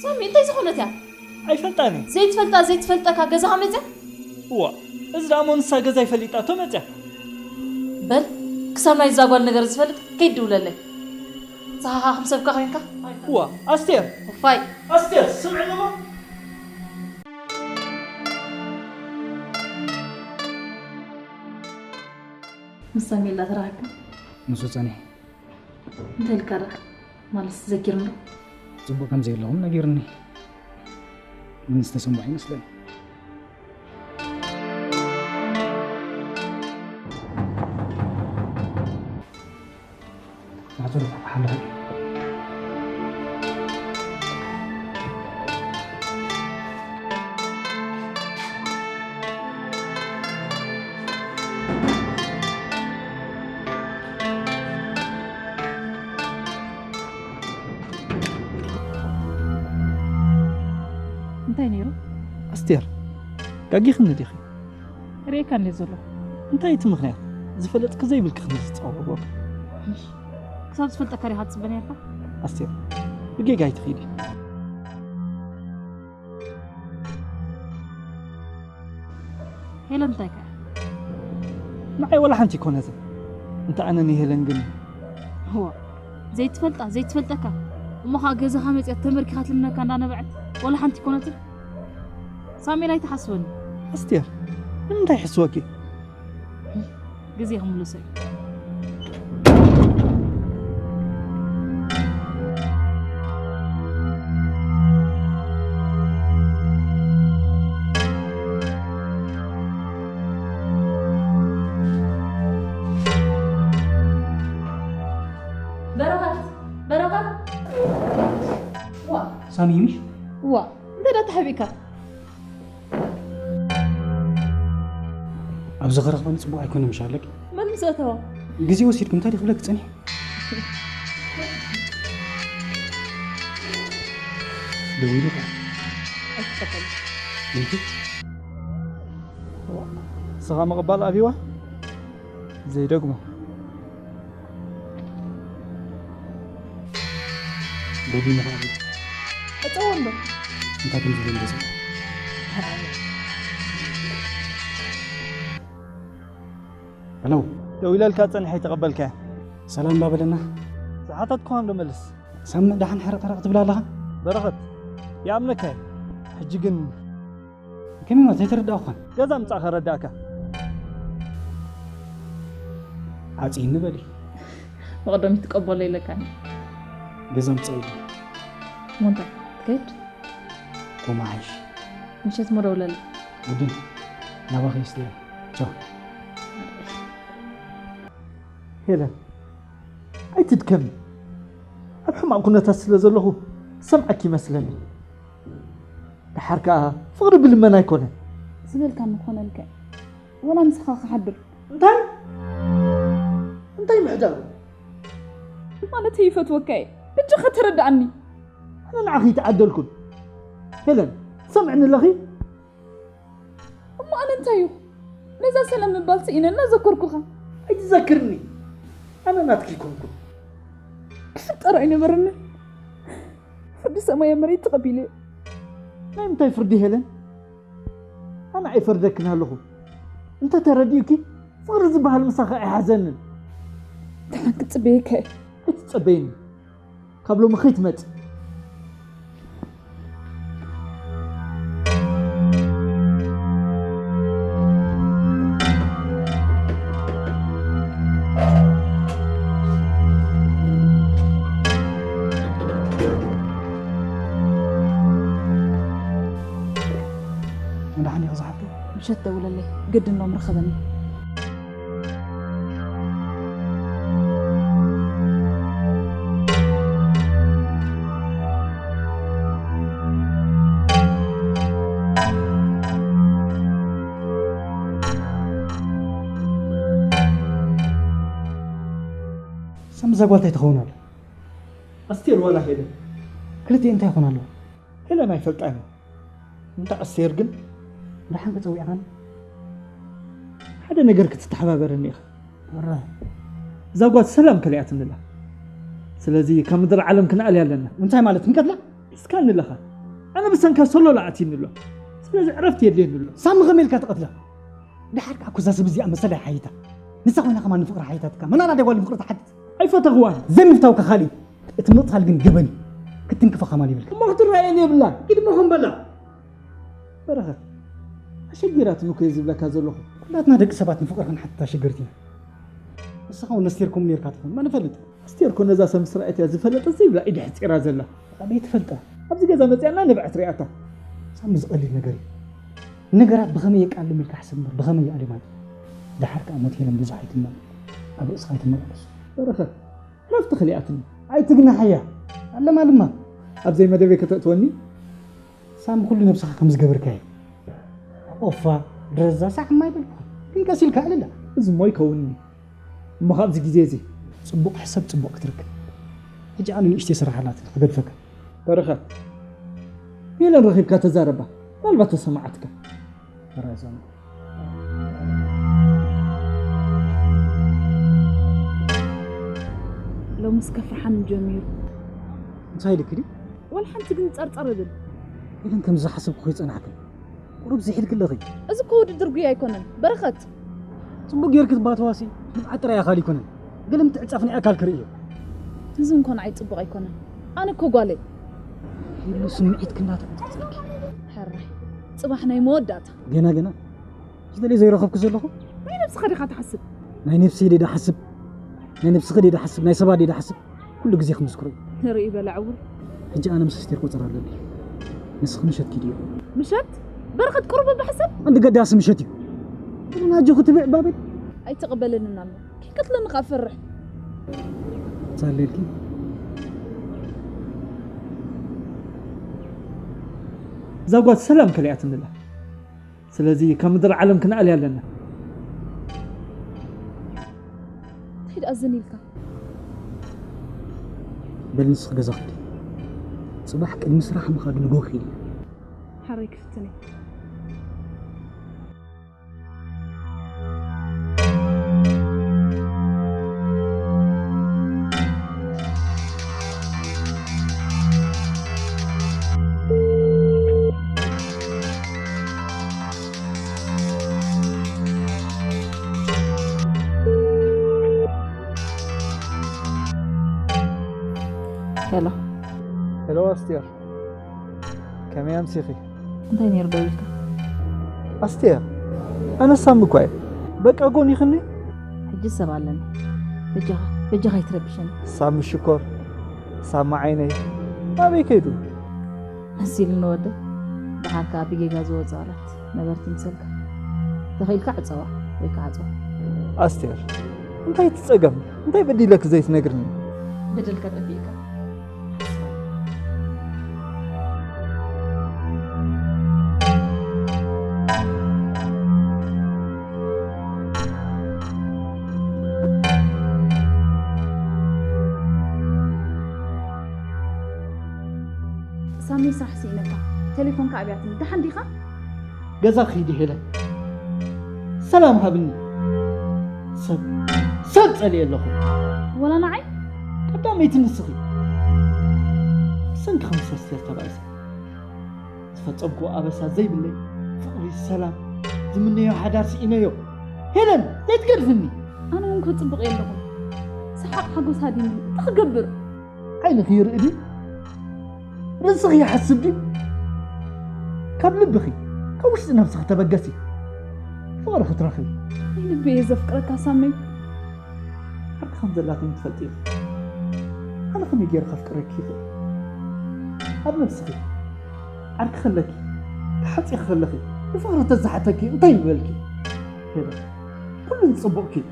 ሳሚ፣ እንታይ ዝኾነት እያ? ኣይፈልጣን እየ። ዘይትፈልጣ፣ ዘይትፈልጠካ ገዛኻ መጽያ? እዋ፣ እዚ ደኣ እሞ ንሳ ገዛይ ፈሊጣቶ መጽያ። በል፣ ክሳብ ናይዛ ጓል ነገር ዝፈልጥ ከይትድውለለይ። ንስኻ ከም ሰብካ ኮይንካ? እዋ፣ ኣስቴር! እፋይ! ኣስቴር፣ ስምዕኒ እሞ። ምስ ሳሚ ኢላ ተራኺብካ? ምስኡ ጸኒሐ። እንታይ ኢልካ ደኣ? ማለት ዘኪርኒ ዶ? ጽቡቕ ከም ዘየለኹም ነጊሩኒ። ግን ዝተሰምዖ ይመስለኒ። ማዕጾ ዶ ተሓለኸ? እንታይ ነይሩ? ኣስቴር፣ ጋጊኽኒ ዲኺ? ርእየካ እንድየ ዘለኹ። እንታይ እቲ ምኽንያት? ዝፈለጥኪ ዘይብልኪ ክንዲ ዝጻወጎ። ክሳብ ዝፈልጠካ ዲኻ ትጽበ ነርካ? ኣስቴር፣ ብጌጋ ኣይትኺዲ። ሄለን እንታይ ከ? ንዓይ ወላ ሓንቲ ኣይኮነትን። እንተ ኣነ ንሄለን ግን እዋ፣ ዘይትፈልጣ ዘይትፈልጠካ፣ እሞ ኸዓ ገዛኻ መፅያ ተመርኪኻ ትልምነካ እንዳነበዐት ወላ ሓንቲ ኣይኮነትን። ሳሙኤል ኣይትሓስበኒ። ኣስቴር፣ ንምንታይ ይሕስወኪ? ግዜ ክምልሶ እዩ። በረኸት፣ በረኸት። ዋ፣ ሳሚ፣ ምሽ? ዋ፣ እንታይ ደኣ ተሓቢእካ? ኣብዚ ክረኽበኒ ጽቡቕ ኣይኮነን፣ ምሽ ኣለኪ? መን ምስ ኣተዋ? ግዜ ወሲድኩም እንታይ ክብለኪ ጸኒሑ? ደዊሉ ኸ? ኣይትጸበኒ። ምንታይ? ስኻ ምቕባል ኣብይዋ? ዘይደግሞ። ደጊሙ ኸዓ እጸዎ እንዶ። እንታይ ከም ዝብል ገዛ። ሄሎ። ደዊለልካ ጸኒሐ ኣይተቐበልካያ። ሰላም እንዳበለና። ዝሓተትኩኻ እንዶ መልስ። ሳሚ፣ ደሓን ሕርቕ ሕርቕ ትብል ኣለኻ? በረኸት፣ ይኣምነካ እየ። ሕጂ ግን ከመይ ማለት? ኣይተረዳእኩኻን። ገዛ ምጻእ ከረዳእካ። ዓጽይኒ በሊ። ብቐደም ትቀበሎ ኢለካኒ። ገዛ ምጻእ ኢሉ። እሞ እንታይ? ትከይድ? ኮማ ሓይሽ። ምሸት እሞ ደውለለይ። ግድን። ናባኺ ይስጥያ። ቻው። ሄለን፣ ኣይትድከሚ። ኣብ ሕማቕ ኩነታት ስለ ዘለኹ ሰምዓኪ ይመስለኒ። ደሓር ከኣ ፍቕሪ ብልመና ኣይኮነን። ዝበልካኒ ኮነልካ። ወላ ምሳኻ ክሓድር። እንታይ? እንታይ ምሕዳሩ? ማለት ይፈትወካ እየ። ሕጂ ኸተረድኣኒ። ኣነ ንዓኺ ይተዓደልኩን። ሄለን፣ ትሰምዕኒ ኣለኺ? እሞ ኣነ እንታይ እዩ? ነዛ ሰላም ምባል ስኢነ እናዘከርኩኻ። ኣይትዘክርኒ። ኣነ ናትኪ ኣይኮንኩን። ክፍጠር ኣይነበረንን። ፍርዲ ሰማይ መሬት ተቐቢለ። ናይ ምንታይ ፍርዲ ሄለን? ኣነ ኣይፈርደክን ኣለኹ። እንተ ተረዲኡኪ፣ ፍቕሪ ዝበሃል ምሳኺ ኣይሓዘንን። ደሓን ክጽበየካ እየ። ኣይትጸበይኒ። ካብ ሎሚ ከይትመጽእ። ደሓን ኢኺ ዝሓፍተይ? ምሸት ደውለለይ፣ ግድን ሎም ርኸበኒ። ሳሚ፣ እዛ ጓል እንታይ ትኸውን ኣላ? ኣስቴር ዋላ ሄለን? ክልቲኤን እንታይ ይኾና ኣለዋ? ሄለን ኣይፈልጣን እየ። እንተ ኣስቴር ግን? ደሓን ከጸዊዕኻኒ? ሓደ ነገር ክትተሓባበረኒ ኢኻ። ወራይ። እዛ ጓል ሰላም ከሊኣትኒ ኣላ። ስለዚ ካብ ምድሪ ዓለም ክንኣልያ ኣለና። እንታይ ማለት? ክንቀትላ? እስካ ንለኻ። ኣነ ብሰንካ ሰሎላ ኣትዩኒ ኣሎ። ስለዚ ዕረፍቲ የድልየኒ ኣሎ። ሳሚ ከመይ ኢልካ ትቐትላ? ደሓር ከኣ እኮ እዛ ሰብ እዚኣ መሰላ ይሓይታ። ንሳ ኮይና ከማን ንፍቕሪ ሓይታትካ። መን ኣላ ጓል ንፍቕሪ ትሓትት? ኣይፈተኽዋን። ዘይምፍታውካ ካልእ። እቲ ምቕታል ግን ገበን እዩ። ክትንክፋ ከማን ይብልካ። እሞ ክትረኣየኒ የብላን። ግድሞ ከም በላ። በረኸት፣ ኣሸጊራትኒ እኮ እየ ዝብለካ ዘለኹ። ኩላትና ደቂ ሰባት ንፍቕሪ ክንሓትት ኣሸገርቲ ኢና። ንስኻ እውን ነስቴር ከምኡ ኔርካ ትኾን፣ መን ይፈልጥ? ኣስቴር እኮ ነዛ ሰብ ምስ ረኣየት እያ ዝፈለጠት ዘይብላ ኢድ ሕጺራ ዘላ። ኣበይ ትፈልጣ? ኣብዚ ገዛ መጺኣና ንብዐት ሪኣታ። ሳሚ፣ እዚ ቀሊል ነገር እዩ። ነገራት ብኸመይ የቃልም ኢልካ ሕሰብ እምበር፣ ብኸመይ ይኣልም ኣይበል። ደሓር ከኣ ሞት ሄለን ብዙሕ ኣይትመን፣ ኣብ ርእስኻ ኣይትመላለስ። በረኸት፣ ዕረፍቲ ከሊኣትኒ። ኣይትግናሓያ፣ ኣለማልማ። ኣብ ዘይመደበይ ከተእትወኒ? ሳሚ፣ ኩሉ ነብስኻ ከም ዝገበርካዮ። ኦፋ፣ ድረዛ፣ ሳዕ ማይ በልኩኻ። ግን ቀስ ኢልካ ኣልላ። እዚ እሞ ኣይከውንኒ። እሞ ካብዚ ግዜ እዚ? ጽቡቕ ሕሰብ፣ ጽቡቕ ክትርክብ። ሕጂ ኣነ ንእሽተይ ስራሕ ኣላትኒ፣ ክገድፈካ። በረኸት፣ ሄለን ረኺብካ ተዛረባ፣ ምናልባት ተሰማዓትካ። ሕራይ ሳሚ። ሎምስ ከፍርሓኒ ጀሚሩ። እንታይ ኢልኪ ድዩ? ወላ ሓንቲ ግን ጸርጸር እብል። ኢለን ከም ዝሓሰብኩ ከይጸናሕክን። ቁሩብ ዝሒልኪ ኣለኺ። እዚ እኮ ውድድር ጉያ ኣይኮነን። በረኸት። ጽቡቅ ጌርኪ ትባተዋሲ ንብዓት ጥራይ ኣካል ኣይኮነን። ገለ ምትዕጻፍ ናይ ኣካል ክርኢ እዩ። እዚ እንኮ ንዓይ ጽቡቅ ኣይኮነን። ኣነ እኮ ጓለይ። ኢሉ ስምዒት ክናተዕጽጸኪ። ሕራይ። ጽባሕ ናይ መወዳእታ። ገና ገና። ዝደልየ ዘይረኸብኩ ዘለኹ? ናይ ነብስኻ ዲኻ ትሓስብ? ናይ ነብሰይ ደይ ድሓስብ? ናይ ነብስኺ ደይ ድሓስብ? ናይ ሰባት ደይ ድሓስብ? ኩሉ ግዜ ክምስክሮ እዩ። ንርኢ በለ ዕውር። ሕጂ ኣነ ምስ ኣስቴር ቆጸራ ኣለኒ። ንስኺ ምሸት ኪድዮ? ምሸት? በረኸት ቁሩብ ብሕሰብ? ኣንዲ ገዳሲ ምሸት እዩ። ግን ኣጆኺ ትብዕ ባበል። ኣይተቐበለንን ኣሎ። ኪቅትለኒ ከኣ ፈርሕ። ጸለልኪ? እዛ ጓል ሰላም ከሊኣትንላ። ስለዚ ካብ ምድሪ ዓለም ክንኣልያ ኣለና። እንታይ ደኣ ዘን ኢልካ? በል ንስኺ ገዛ ኽዲ። ጽባሕ ቅድሚ ስራሕ ምኻዱ ንግሆ ኺድ። ሓረይ ክፍትን እየ። ሄሎ። ሄሎ ኣስቴር፣ ከመይ ኣምሲኺ? እንታይ ነይሩ ደዊልካ? ኣስቴር፣ ኣነ ሳሚ እኳ እየ። በቃ ጎን ይኽኒ? ሕጂ ሰብ ኣለኒ። በጃኻ፣ በጃኻ ኣይትረብሸኒ። ሳሚ ሽኮር፣ ሳሚ ዓይነይ፣ ናበይ ከይዱ? መሲሉ ንወደይ፣ ደሓር ከኣ ብጌጋ ዝወጹ ቃላት ነበርቲ ምሰልካ። ተኺኢልካ ዕጸዋ ወይ ከዓ ዓጽዋ። ኣስቴር፣ እንታይ እቲ ጸገም? እንታይ በዲለኪ ዘይትነግርኒ? በደልካ ጠፊእካ። ሳሚ፣ ስራሕ ስኢነካ። ቴሌፎንካ ኣብያትኒ። ደሓን ዲኻ? ገዛ ኺዲ ሄለን። ሰላም ሃብኒ። ሰብ፣ ሰብ ጸሊኤ ኣለኹ። ወላ ንዓይ? ቀዳመይቲ ንስኺ። ብሰንኪ ከም ሰስቴር ተባኢሰ። ዝፈጸምክዎ ኣበሳ ዘይብለይ፣ ፍቕሪ፣ ሰላም፣ ዝምነዮ ሓዳር ስኢነዮ። ሄለን፣ ዘይትገድፍኒ። ኣነ እውን ክጽብቕ የለኹም። ሰሓቕ ሓጎስ ሃዲምኒ። እንታይ ክገብር? ዓይንኺ ይርኢ ድዩ? ርእስኺ ይሓስብ ድዩ? ካብ ልብኺ፣ ካብ ውሽጢ ነብስኺ ተበገሲ። ፍቕሪ ክትረኽቢ። ናይ ልቢ እየ ዘፍቅረካ ሳመይ። ዓርኪ ከም ዘላትኒ ትፈልጢ ኢኺ። ኣነ ከመይ ገይረ ከፍቅረኪ ይኽእል? ኣብ ነብስኺ ዓርኪ ከለኪ፣ ተሓጺኺ ከለኺ፣ ብፍቕሪ ተዝሓተኪ እንታይ ምበልኪ? ሄሎ፣ ኩሉ ዝጽቡቕኪ እዩ።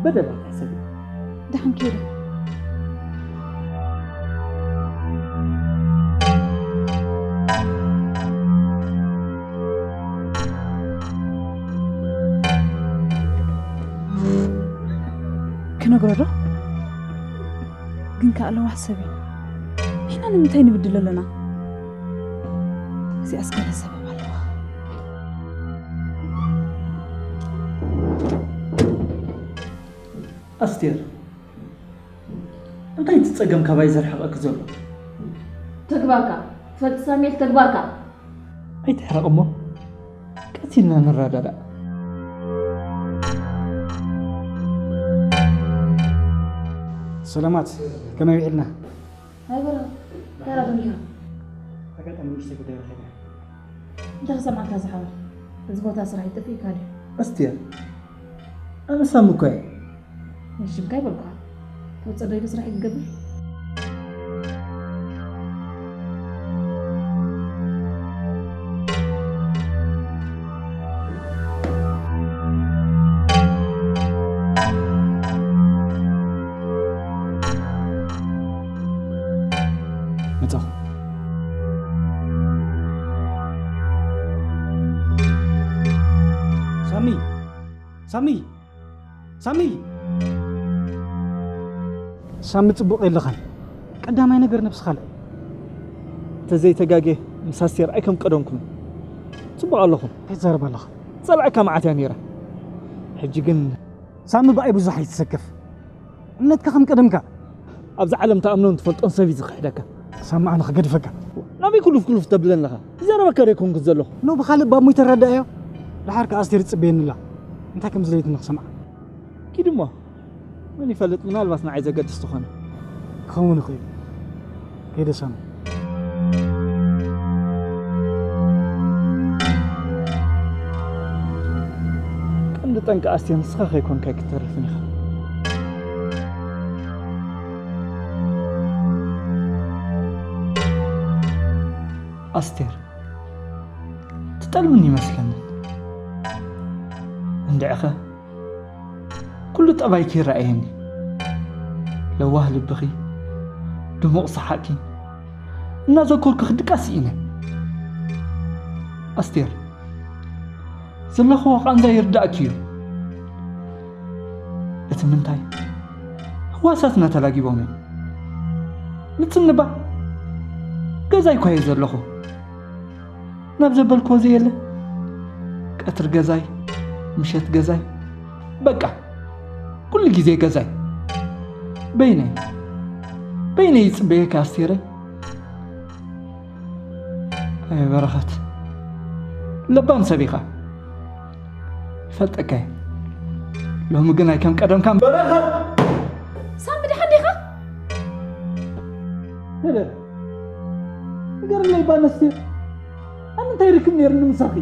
በደል ኣይትሕሰቢ። ደሓን ከይደ። ክነግሮ ዶ? ግን ከኣ ለዋህ ሰብ እዩ። ንሕና ንምንታይ ንብድሎ ኣለና? እዚኣስ ገለ ሰበብ ኣለዋ። ኣስቴር፣ እንታይ እቲ ጸገም ካባይ ዘርሕቐኪ ዘሎ? ተግባርካ። ትፈልጥ ሳሙኤል፣ ተግባርካ። ኣይትሕረቕ እሞ፣ ቀስ ኢልና ንረዳዳእ። ሰላማት፣ ከመይ ውዒልና? ኣይ በረኸት፣ ተራ ደንጊኻ። ኣጋጣሚ ንእሽተይ ጉዳይ ረኺበ። እንታይ ክሰምዓካ ዝሓወይ? እዚ ቦታ ስራሕ ይጠፍእካ ድዩ? ኣስቴር፣ ኣነ ሳሚ እኮ እየ። ንሽምካ ይበልኩኻ። ትወፅእ ዶ ኢሉ ስራሕ ይትገብር? መጻኹ። ሳሚ! ሳሚ! ሳሚ! ሳሚ፣ ጽቡቕ የለኻን። ቀዳማይ ነገር ነብስኻ ልዕል። እንተዘይተጋግየ ምስ ኣስቴር ኣይከም ቀደምኩምን። ጽቡቕ ኣለኹም። እንታይ ትዛረብ ኣለኻ? ጸልኣካ መዓት እያ ነይራ። ሕጂ ግን ሳሚ፣ ብኣይ ብዙሕ ኣይትሰከፍ። እምነትካ ከም ቀደምካ። ኣብዛ ዓለም ትኣምኖን ትፈልጦን ሰብ እዩ ዝኽሕደካ። ሰማዕ ንኽገድፈካ። ናበይ ኩሉፍ ኩሉፍ ተብለኒ ኣለኻ? ይዛረበካ ዶ ኣይኮንኩን ዘለኹ? ኖ ብኻልእ ባሞ ይተረዳእዮ። ደሓር ከኣ ኣስቴር ትጽበየኒ ኣላ። እንታይ ከም ዝደልየትኒ ክሰምዓ። ኪድ እሞ። መን ይፈልጥ፣ ምናልባት ንዓይ ዘገድስ ትኾነ። ክኸውን ይኽእል። ከይደ ሰምዕ። ቀንዲ ጠንቂ ኣስቴር ንስኻ ከይኮንካ ኣይክተርፍን ኢኻ። ኣስቴር፣ ትጠልምኒ ይመስለኒ። እንድዕኸ፣ ኩሉ ጠባይኪ ይረኣየኒ። ለዋህ ልብኺ፣ ድሙቕ ሰሓቕኪ፣ እናዘኮርኩ ክድቃስ ስኢነ። ኣስቴር፣ ዘለኽዎ ቃንዛ ይርዳእኪ እዩ። እቲ ምንታይ፣ ህዋሳትና ተላጊቦም እዮም። ምጽንባ፣ ገዛይ እኳ እየ ዘለኹ። ናብ ዘበልክዎ ዘየለ፣ ቀትሪ ገዛይ፣ ምሸት ገዛይ፣ በቃ፣ ኩሉ ግዜ ገዛይ። በይነይ፣ በይነይ ይጽበየካ ኣስቴረይ። ኣይ በረኸት፣ ለባም ሰብ ኢኻ። ይፈልጠካ እየ። ሎሚ ግን ኣይ ከም ቀደምካ በረኸት! ሳሚ፣ ደሓን ዲኻ? ሄለን፣ ንገርለይ እባ ነስቴር፣ ኣነ እንታይ ርክብ ነይርኒ ምሳኺ?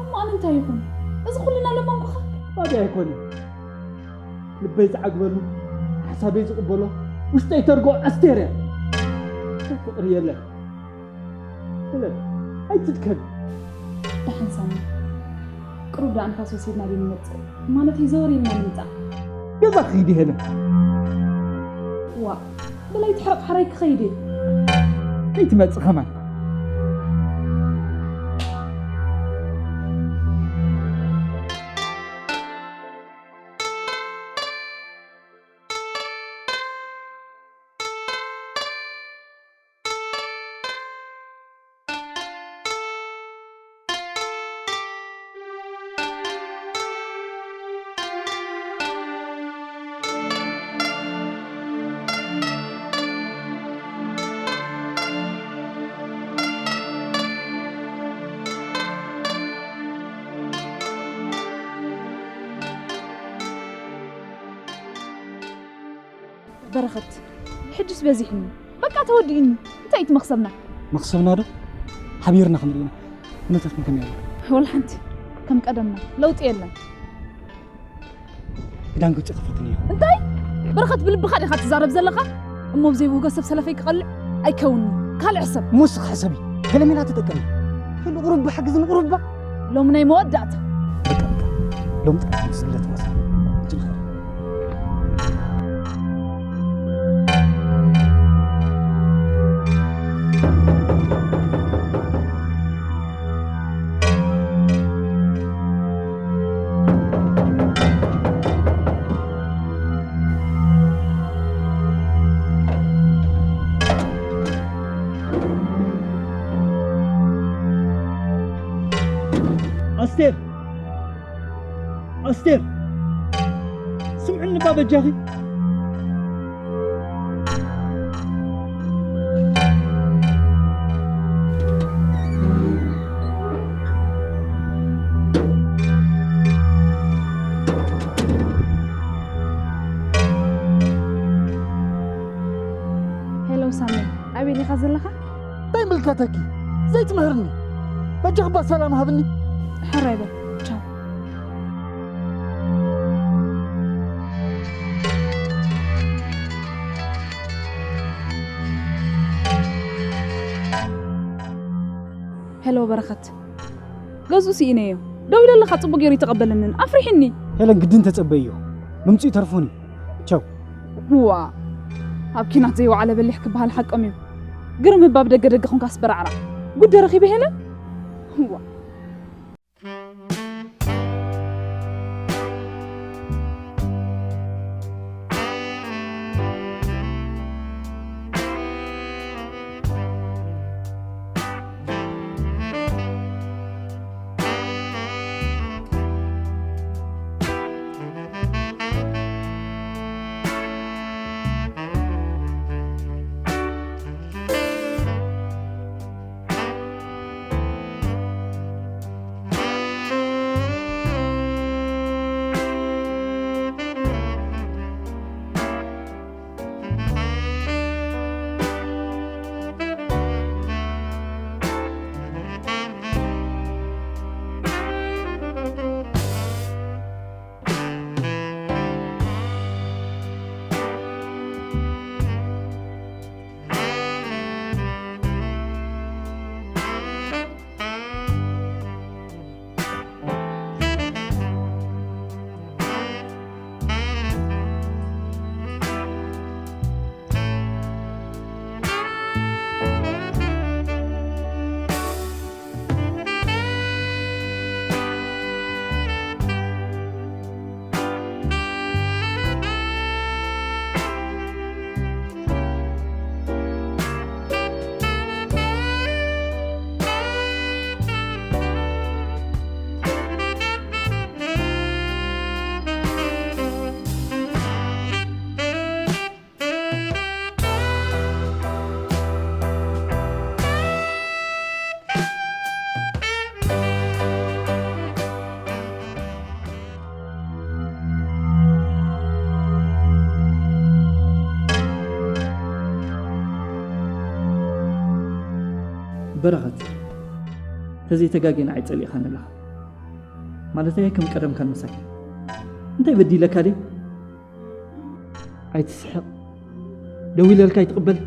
እሞ ኣነ እንታይ ይኹን? እዚ ኩልና ለማንኩኻ? ባዲ ኣይኮነን። ልበይ ዝዓግበሉ፣ ሓሳበይ ዝቕበሎ፣ ውሽጠይ ተርጎ ኣስቴር እያ። ፍቕሪ የለን። ሄለን፣ ኣይትድከሚ። ደሓን ሳሚ፣ ቅሩብ ደኣ ንፋስ ወሲድና ዶ ንመጽእ? ማለተይ ዘወር ኢልና ንምጻእ። ገዛ ክኸይድ እየ ሄለን። ዋእ፣ በላይ ትሕረቕ ሓራይ ክኸይድ እየ። ከይትመጽእ ከማን። በረኸት፣ ሕጅስ በዚሕኒ። በቃ ተወዲእኒ። እንታይ እዩ እቲ መኽሰብና? መኽሰብና ዶ? ሓቢርና ክንርኢ ኢና። ኩነታትኩም ከመይ ኣሎ? ወላ ሓንቲ። ከም ቀደምና። ለውጢ የለን። ክዳን ገጹ ክፈትኒ እዩ። እንታይ? በረኸት፣ ብልብኻ ዲኻ ትዛረብ ዘለኻ? እሞ ብዘይብውገ ሰብ ሰለፈይ ክቐልዕ? ኣይከውንን። ካልእ ሕሰብ። እሞ እስኺ ሕሰቢ። ገለ ሜላ ተጠቀሚ። ንቑሩባ ሓግዝኒ፣ ቁሩባ። ሎሚ ናይ መወዳእታ። በቃ፣ በቃ። ሎሚ ጥራሕ እዩ ዝብለ ተዋሳ። ሕጂ ንኸይድ። ኣስቴር! ኣስቴር! ስምዕኒ እባ በጃኺ። ሄሎ ሳሚ፣ ኣበይ ዲኻ ዘለኻ? እንታይ ምልከተኪ? ዘይትምህርኒ። በጃኺ እባ ሰላም ሃብኒ። ሕራይ በል። ቻው። ሄሎ በረኸት፣ ገዝኡ ስኢነዮ። ደዊለለኻ ጽቡቕ ገይሩ ይተቐበለንን ኣፍሪሕኒ። ሄለን፣ ግድን ተጸበይዮ። ምምጽኡ ተርፎኒ። ቻው። ዋ፣ ኣብ ኪናት ዘይወዓለ በሊሕ ክበሃል ሓቆም እዩ። ግርም እባ ብደገ ደገ ኹንካ ኣስበራዕራዕ። ጉድ ረኺበ ሄለን። ዋ። በረኸት፣ ተዘይተጋጌና ኣይጸሊእኻን ኣለኻ። ማለተይ ከም ቀደምካን ምሳይ። እንታይ በዲለካ ድየ? ኣይትስሕቕ። ደዊለልካ ኣይትቕበል።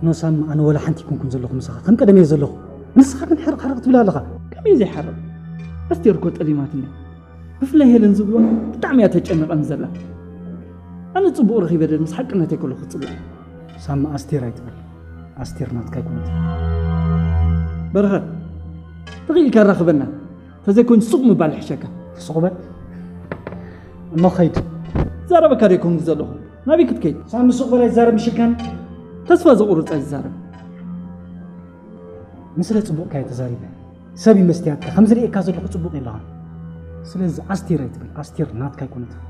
ኖ ሳሚ፣ ኣነ ወላ ሓንቲ ኣይኮንኩን ዘለኹ ምሳኻ። ከም ቀደም እየ ዘለኹ። ንስኻ ግን ሕርቕ ሕርቕ ትብል ኣለኻ። ከመይ ዘይሓርቕ? ኣስቴር እኮ ጠሊማትኒ። ብፍላይ ሄለን ዝብልዋ ብጣዕሚ እያ ተጨንቐኒ ዘላ። ኣነ ጽቡቕ ረኺበ ዶ ምስ ሓቅነተይ ከለኹ ክጽብቕ? ሳሚ፣ ኣስቴር ኣይትበል። ኣስቴር ናትካ ኣይኮነትን። በረኸት፣ ተኽኢልካ ኣራኽበና። ተዘይኮይኑ ሱቕ ምባል ይሕሸካ። ሱቕ በል እሞ ኸይድ። ዛረበካ ዶ ኣይኮንኩ ዘለኹ? ናበይ ክትከይድ? ሳሚ፣ ሱቕ በል ኣይትዛረብ ምሽልካን። ተስፋ ዘቑርጽ ኣይትዛረብ። ንስለ ጽቡቕካ እየ ተዛሪበ። ሰብ እዩ መስትያትካ። ከም ዝርእየካ ዘለኹ ጽቡቕ የለኻን። ስለዚ ኣስቴር ኣይትበል። ኣስቴር ናትካ ኣይኮነትን።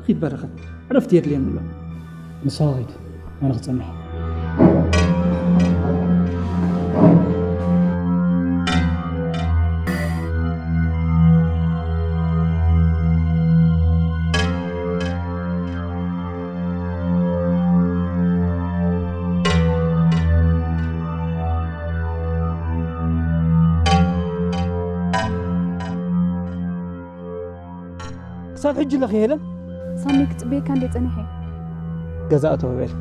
ኺድ በረኸት፣ ዕረፍቲ የድልየኒ ኣሎ። ንስኻ ኺድ፣ ኣነ ክጸንሕ። ክሳብ ሕጂ ኣለኺ ሄለን? ሳሚ ክጽበየካ እንደ ጸኒሐ። ገዛ እተው በል።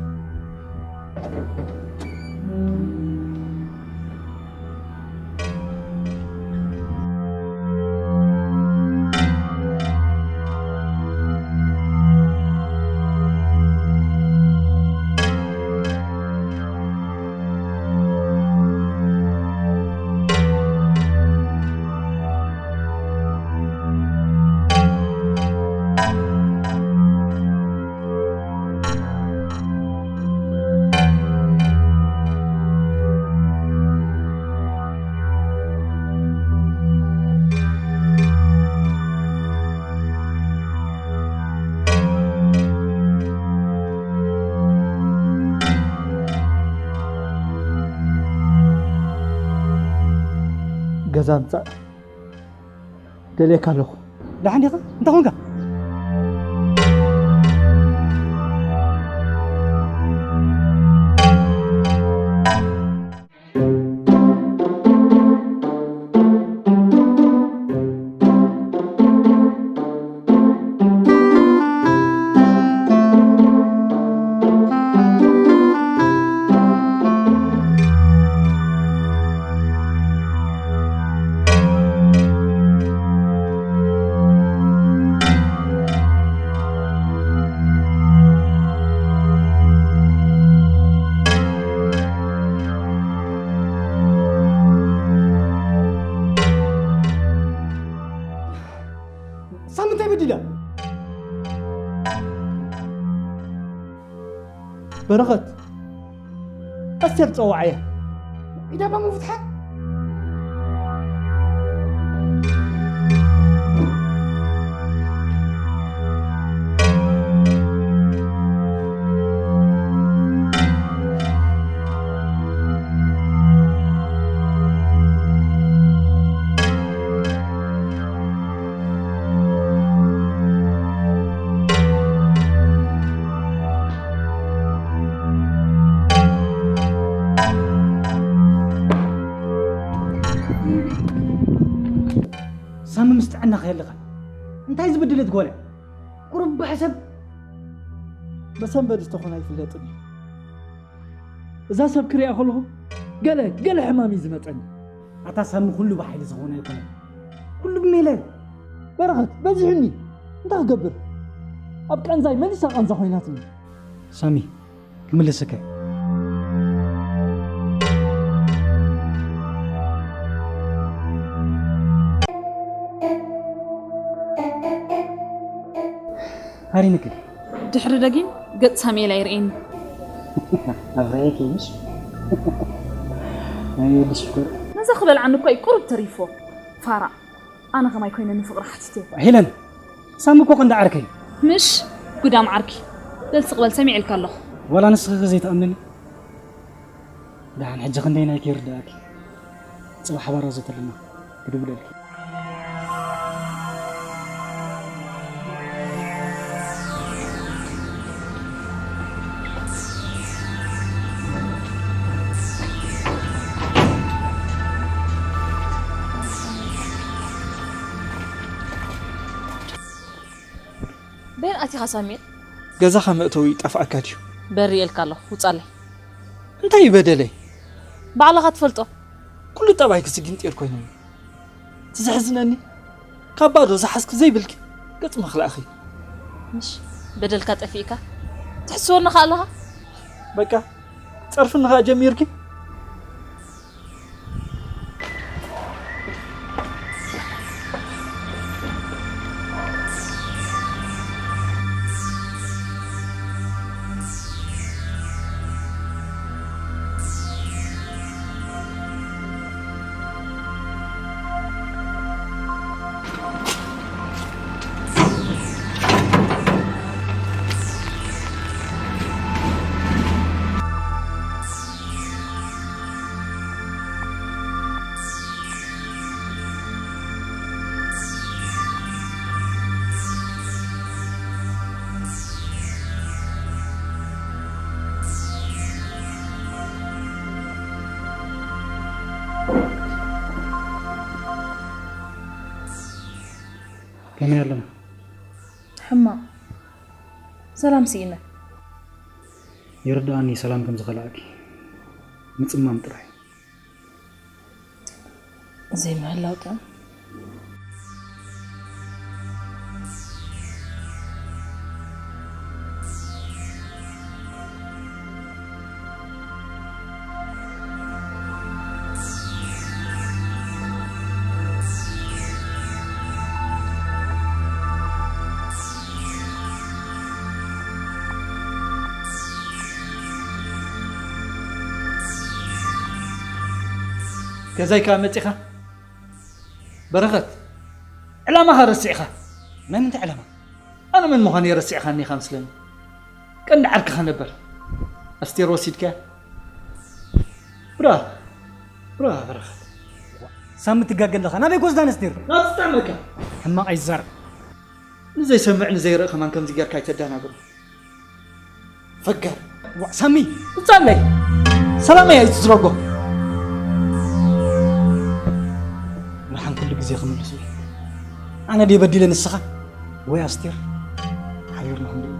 ገዛ ምጻእ ደልየካ ኣለኹ። ደሓን ዲኻ? እንታይ ኾንካ? ሳሚ እንታይ በዲላ? በረኸት፣ ኣስቴር ጸዋዕያ። ኢዳ እባ ምፍትሓ? ሳሚ ምስ ጥዕናኻ የለኻን። እንታይ ዝበደለት ጓል እያ? ቁሩብ ብሕሰብ። መሰንበዲ ዝተኾነ ኣይፍለጥን እዩ። እዛ ሰብ ክሪኣ ከለኹ ገለ፣ ገለ ሕማም እዩ ዝመጸኒ። ኣታ ሳሚ ኩሉ ብሓይሊ ዝኾነ ኣይኮነን። ኩሉ ብሜላ እዩ። በረኸት፣ በዚሑኒ። እንታይ ክገብር? ኣብ ቃንዛይ መሊሳ ቃንዛ ኮይናትኒ። ሳሚ፣ ክምልሰካ እየ። ሃሪንክ። ድሕሪ ደጊም ገጽ ሳሙኤል ኣይርእየኒ። ኣብራየ ከይምሽ። ናይ ወዲ ሽኮር። ነዛ ክበልዓኒ እኮ እዩ ቁሩብ ተሪፎ። ፋራ። ኣነ ከማይ ኮይነ ንፍቕሪ ሓቲተ። ሄለን፣ ሳሚ እኮ ቀንዲ ዓርከይ። ምሽ ጉዳም ዓርኪ። በል ስቕ በል፣ ሰሚዐልካ ኣለኹ። ዋላ ንስኺ ከ ዘይትኣምንኒ? ደሓን ሕጂ ክንደይ ናይ ከይርድኣኪ። ጽባሕ ሓባር ኣዘተልና ክድውለልኪ። ኣቲኻ ሳሚኤል? ገዛኻ መእተዊ ይጠፍኣካ ድዩ? በሪ እልካ ኣለኹ፣ ውጻለይ። እንታይ በደለይ? ባዕልኻ ትፈልጦ። ኩሉ ጠባይኪ ስጊንጢር ኮይነኒ። ትዘሕዝነኒ። ካብ ባዶ ዝሓዝኪ ዘይብልኪ ገጽ መኽላእኺ። ምሽ በደልካ ጠፊእካ ትሕስወኒ ከኣ ኣለኻ? በቃ ጸርፍኒ ከኣ ጀሚርኪ። ከመይ ኣለና? ሕማቕ። ሰላም ስኢነ። ይርድኣኒ ሰላም ከም ዝኸልኣኪ። ምጽማም ጥራይ። ዘይምህላው ጥዑም። ገዛይ ከኣ መጺኻ? በረኸት፣ ዕላማኻ ረሲዕኻ። ናይ ምንታይ ዕላማ? ኣነ መን ምዃነይ ረሲዕኻኒ ኢኻ መስለኒ። ቀንዲ ዓርክኻ ነበር። ኣስቴር ወሲድካያ? ብራ፣ ብራ በረኸት። ሳሚ ትጋገ ኣለኻ። ናበይ ክወስዳ ነስቴር? ናብ ትጠዕመካ። ሕማቕ ኣይዛረብ። ንዘይሰምዕ ንዘይርኢ ከማን ከምዚ ጌርካ ኣይተደናግሮ። ፈገር። ዋ፣ ሳሚ! ውጻለይ! ሰላመይ ኣይትዝረጎ። ብርሃን ኩሉ ግዜ ክምልሱ እዩ። ኣነ ድየ በዲለ ንስኻ? ወይ ኣስቴር? ሓቢርና ክንሪኦ።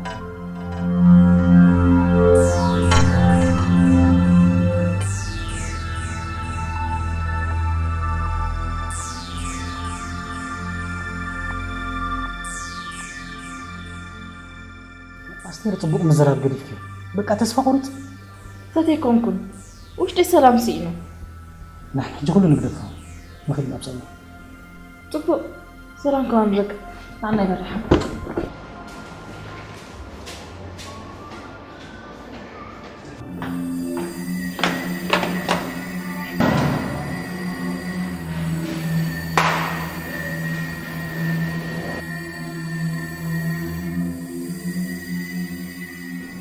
ኣስቴር፣ ጽቡቕ ምዝራብ ገዲፍኪ። በቃ ተስፋ ቁርጽ። ፈተይኮንኩን። ውሽጢ ሰላም ስኢኑ። ንሕና ሕጂ ኩሉ ንግደፎ። ንኽድ ናብ ሰላም። ጽቡቕ። ሰላም ከማን ንረክብ። ንዓና ይበርሕ።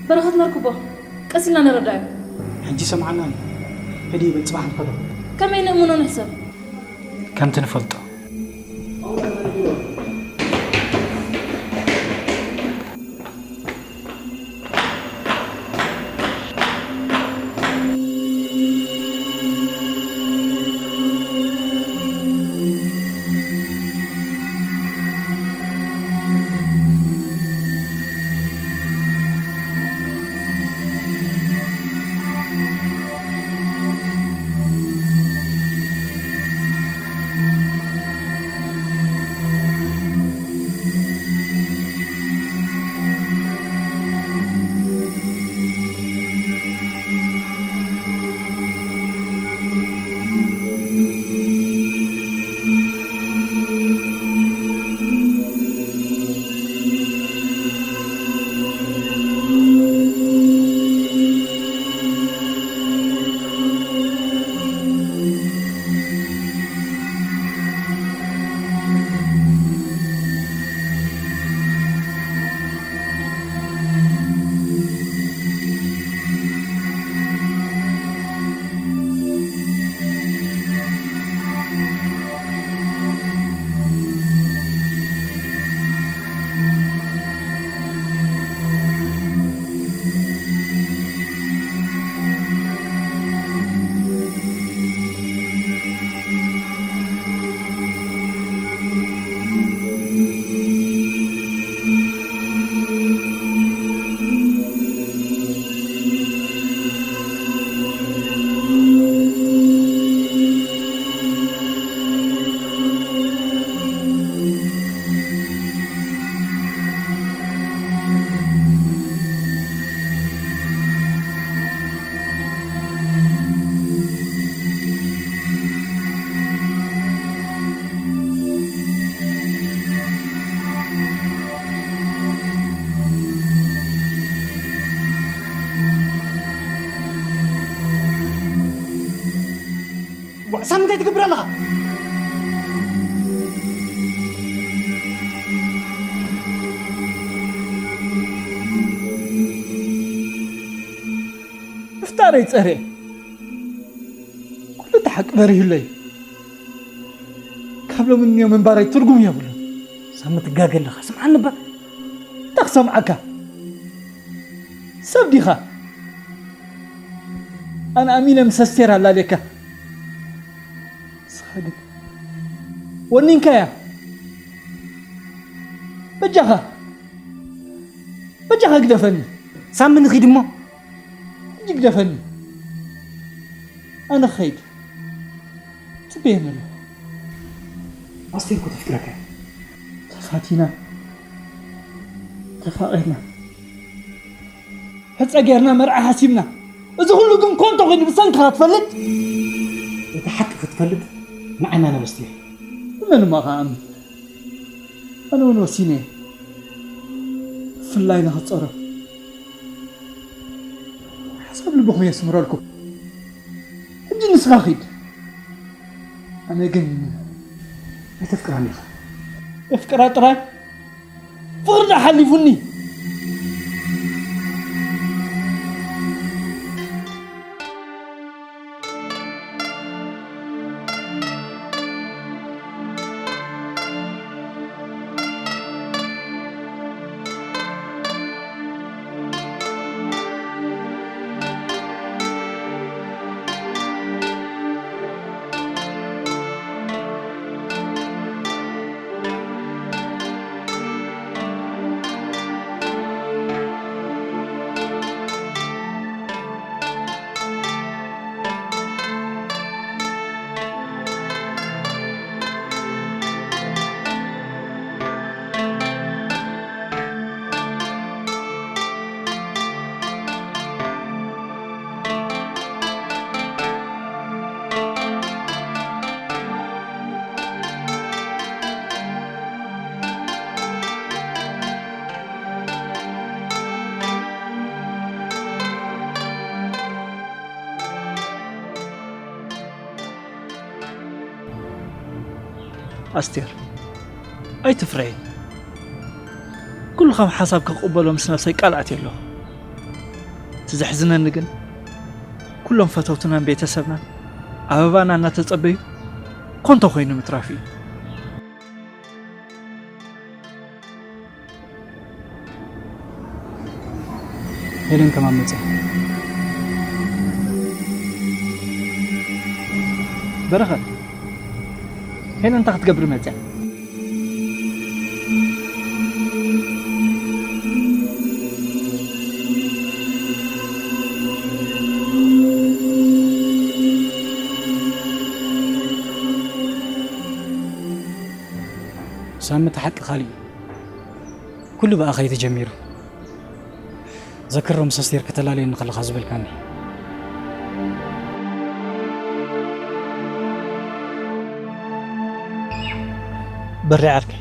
በረኸት ነርክቦ፣ ቀስ ኢልና ንረዳዮ። ሕጂ ሰምዓና ኣሎ። ሕዲ ይበል፣ ጽባሕ ንኸዶ። ከመይ ንእምኖ ንሕሰብ? ከምቲ ንፈልጦ። ሳሚ እንታይ ትገብር ኣለኻ? ምፍጣረይ ጸርየ። ኩሉ እቲ ሓቂ በሪሁለይ። ካብ ሎሚ ንዮ ምንባረይ ትርጉም የብሉን። ሳሚ ትጋገ ኣለኻ። ስምዓኒ እባ። እንታይ ክሰምዓካ? ሰብ ዲኻ? ኣነ ኣሚነ ምስ ኣስቴር ኣላለየካ። ንስኻ ግን ወኒንካያ። በጃኻ፣ በጃኻ ግደፈኒ። ሳሚ ንኺድ እሞ። ሕጂ ግደፈኒ። ኣነ ክኸይድ። ጽበየኒ ኣሎ። ኣስቴር እኮ ተፍቅረካ እያ። ተፋቲና፣ ተፋቒርና፣ ሕጸ ጌርና መርዓ ሓሲብና። እዚ ኩሉ ግን ኮንቶ ኮይኑ ብሰንክኻ ትፈልጥ? እቲ ሓቂ ክትፈልጥ ንዓና ነመስቲር። ንመን እሞ ክኣምን? ኣነ እውን ወሲነ እየ። ብፍላይ ንኽትጸሮ። ሓሳብ ልብኹም የስምረልኩም። ሕጂ ንስኻ ኺድ። ኣነ ግን ኣይተፍቅራን ኢኻ። የፍቅራ ጥራይ? ፍቕሪ ደኣ ሓሊፉኒ። ኣስቴር፣ ኣይትፍረይ። ኩሉ ከም ሓሳብ ክቕበሎ ምስ ነብሰይ ቃል ኣትየ ኣለኹ። እቲ ዘሕዝነኒ ግን፣ ኩሎም ፈተውትናን ቤተሰብናን ኣበባና እናተጸበዩ ኮንቶ ኮይኑ ምትራፉ እዩ። ሄለን ከማን መጽያ? በረኸት፣ ሄለን እንታይ ክትገብር መጽያ? ሳሚ፣ እቲ ሓቂ ካልእ እዩ። ኩሉ ብኣኻ እዩ ተጀሚሩ። ዘክሮ ምስ ኣስቴር ከተላለየኒ ከለኻ ዝበልካኒ። በሪ ዓርከይ፣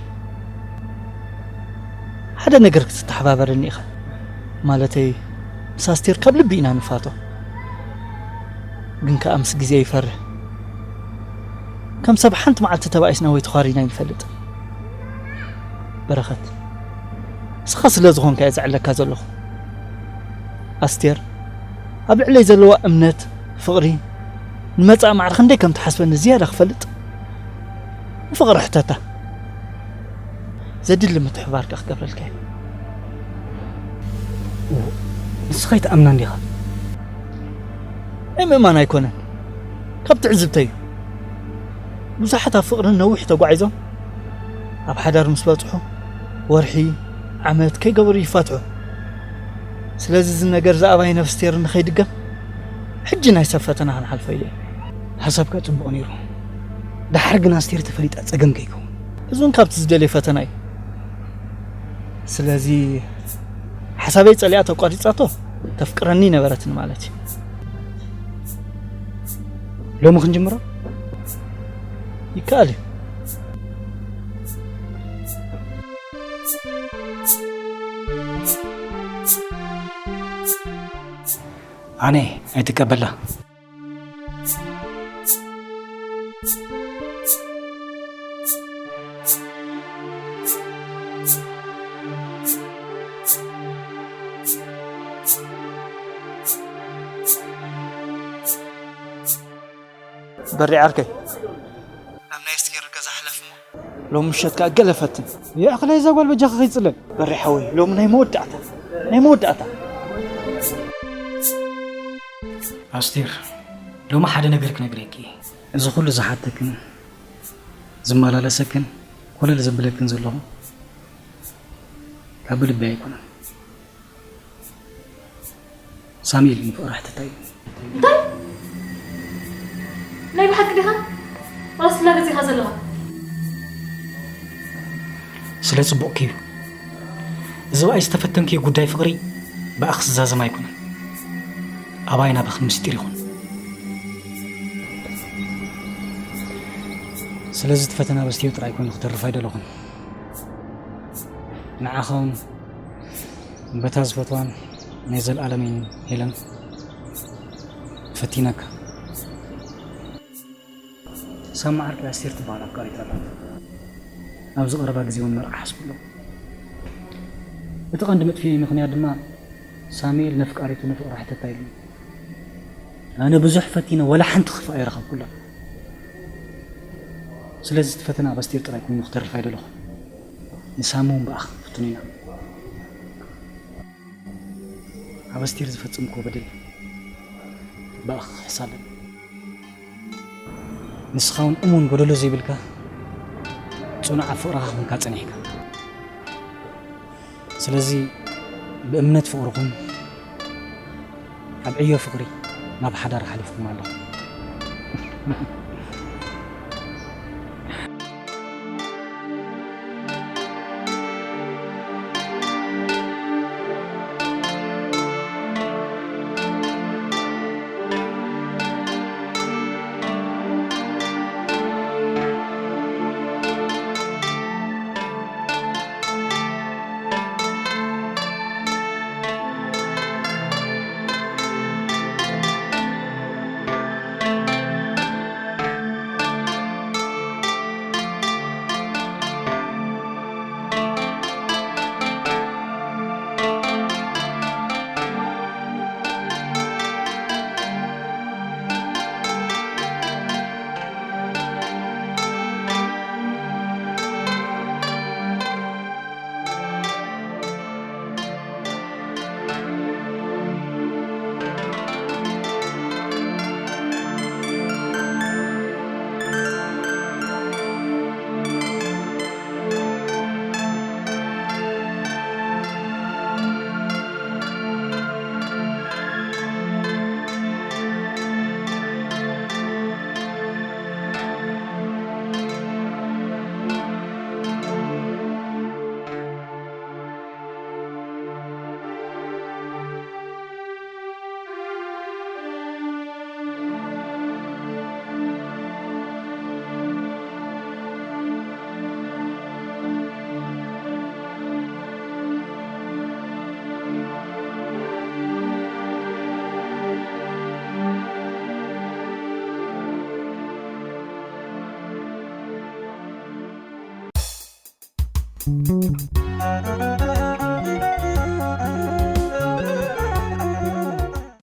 ሓደ ነገር ክትተሓባበረኒ ኢኻ። ማለተይ፣ ምስ ኣስቴር ካብ ልቢ ኢና ንፋቶ። ግን ከኣ ምስ ግዜ ይፈርህ። ከም ሰብ ሓንቲ መዓልቲ ተባኢስና ወይ ተዃሪና ይንፈልጥ። በረኸት፣ ንስኻ ስለ ዝኾንካ እየ ዘዕለካ ዘለኹ። ኣስቴር ኣብ ልዕለይ ዘለዋ እምነት፣ ፍቕሪ፣ ንመጻኢ ማዕረ ክንደይ ከም ትሓስበኒ ዝያዳ ክፈልጥ፣ ንፍቕሪ ሕተታ። ዘድሊ ምትሕብባር ከኣ ክገብረልካ እየ። እዎ፣ ንስኻ ኣይትኣምናን ዲኻ? ናይ ምእማን ኣይኮነን፣ ካብ ትዕዝብተይ እዩ። ብዙሓት ኣብ ፍቕርን ነዊሕ ተጓዒዞም ኣብ ሓዳር ምስ በጽሑ፣ ወርሒ፣ ዓመት ከይገበሩ ይፋትሑ። ስለዚ እዚ ነገር እዚ ኣባይ ነፍስቴር ንኸይድገም፣ ሕጂ ናይ ሰብ ፈተና ክንሓልፎ ኢለ እየ። ሓሳብካ ጽቡቕ ነይሩ። ደሓር ግን ኣስቴር ተፈሊጣ ጸገም ከይከውን። እዚ እውን ካብቲ ዝደልዮ ፈተና እዩ። ስለዚ ሓሳበይ ጸሊኣ ተቋሪጻቶ፣ ተፍቅረኒ ነበረትኒ ማለት እዩ። ሎሚ ክንጅምሮ? ይከኣል እዩ። ኣነ ኣይትቀበላ። በሪ ዓርከይ፣ ናብ ናይ ኣስቴር ገዛ ሕለፍ እሞ ሎም ምሸት ከኣ ገለ ፈትን። የእኽለይ እዛ ጓል በጃኻ ከይጽለል። በሪ ሓወይ፣ ሎም ናይ መወዳእታ፣ ናይ መወዳእታ። ኣስቴር፣ ሎሚ ሓደ ነገር ክነግረኪ እየ። እዚ ኩሉ ዝሓተክን ዝመላለሰክን ኮለል ዘብለክን ዘለኹ ካብ ልቢ ኣይኮነን። ሳሚል ንፍቕራ ሕተታ እዩ። እንታይ? ናይ ብሓቂ ዲኻ? ዋላስ ትላገጽ ኢኻ ዘለኻ? ስለ ጽቡቕኪ እዩ። እዚ ብኣይ ዝተፈተንክዮ ጉዳይ ፍቕሪ ብኣኽ ዝዛዘም ኣይኮነን። ኣባይ ናባኽን ምስጢር ይኹን። ስለዚ እቲ ፈተና በስቲዮ ጥራይ ኮይኑ ክተርፍ ኣይደለኹን። ንዓኻ እውን በታ ዝፈትዋን ናይ ዘለኣለመይን ሄለን ፈቲነካ። ሳማ ዓርኪ ኣስቴር ትበሃል ኣፍቃሪት ኣላት። ኣብዚ ቀረባ ግዜ እውን መርዓ ሓስብሎ። እቲ ቀንዲ መጥፍኢ ምኽንያት ድማ ሳሙኤል ነፍቃሪቱ ንፍቕራ ሕተታ ኢሉ። ኣነ ብዙሕ ፈቲነ ወላ ሓንቲ ክፋእ ኣይረኸብኩላ። ስለዚ እቲ ፈተና ኣብ ኣስቴር ጥራይ ኮይኑ ክተርፍ ኣይደለኹ። ንሳሙ እውን ብኣኽ ፍትኑ ኢና። ኣብ ኣስቴር ዝፈጸምክዎ በደል ብኣኽ ክሕሳለን። ንስኻ እውን እሙን ጎደሎ ዘይብልካ ጽኑዕ ኣብ ፍቕርኻ ኮንካ ጸኒሕካ። ስለዚ ብእምነት ፍቕርኹም ኣብ ዕዮ ፍቕሪ ናብ ሓዳር ሓሊፍኩም ኣለኹም።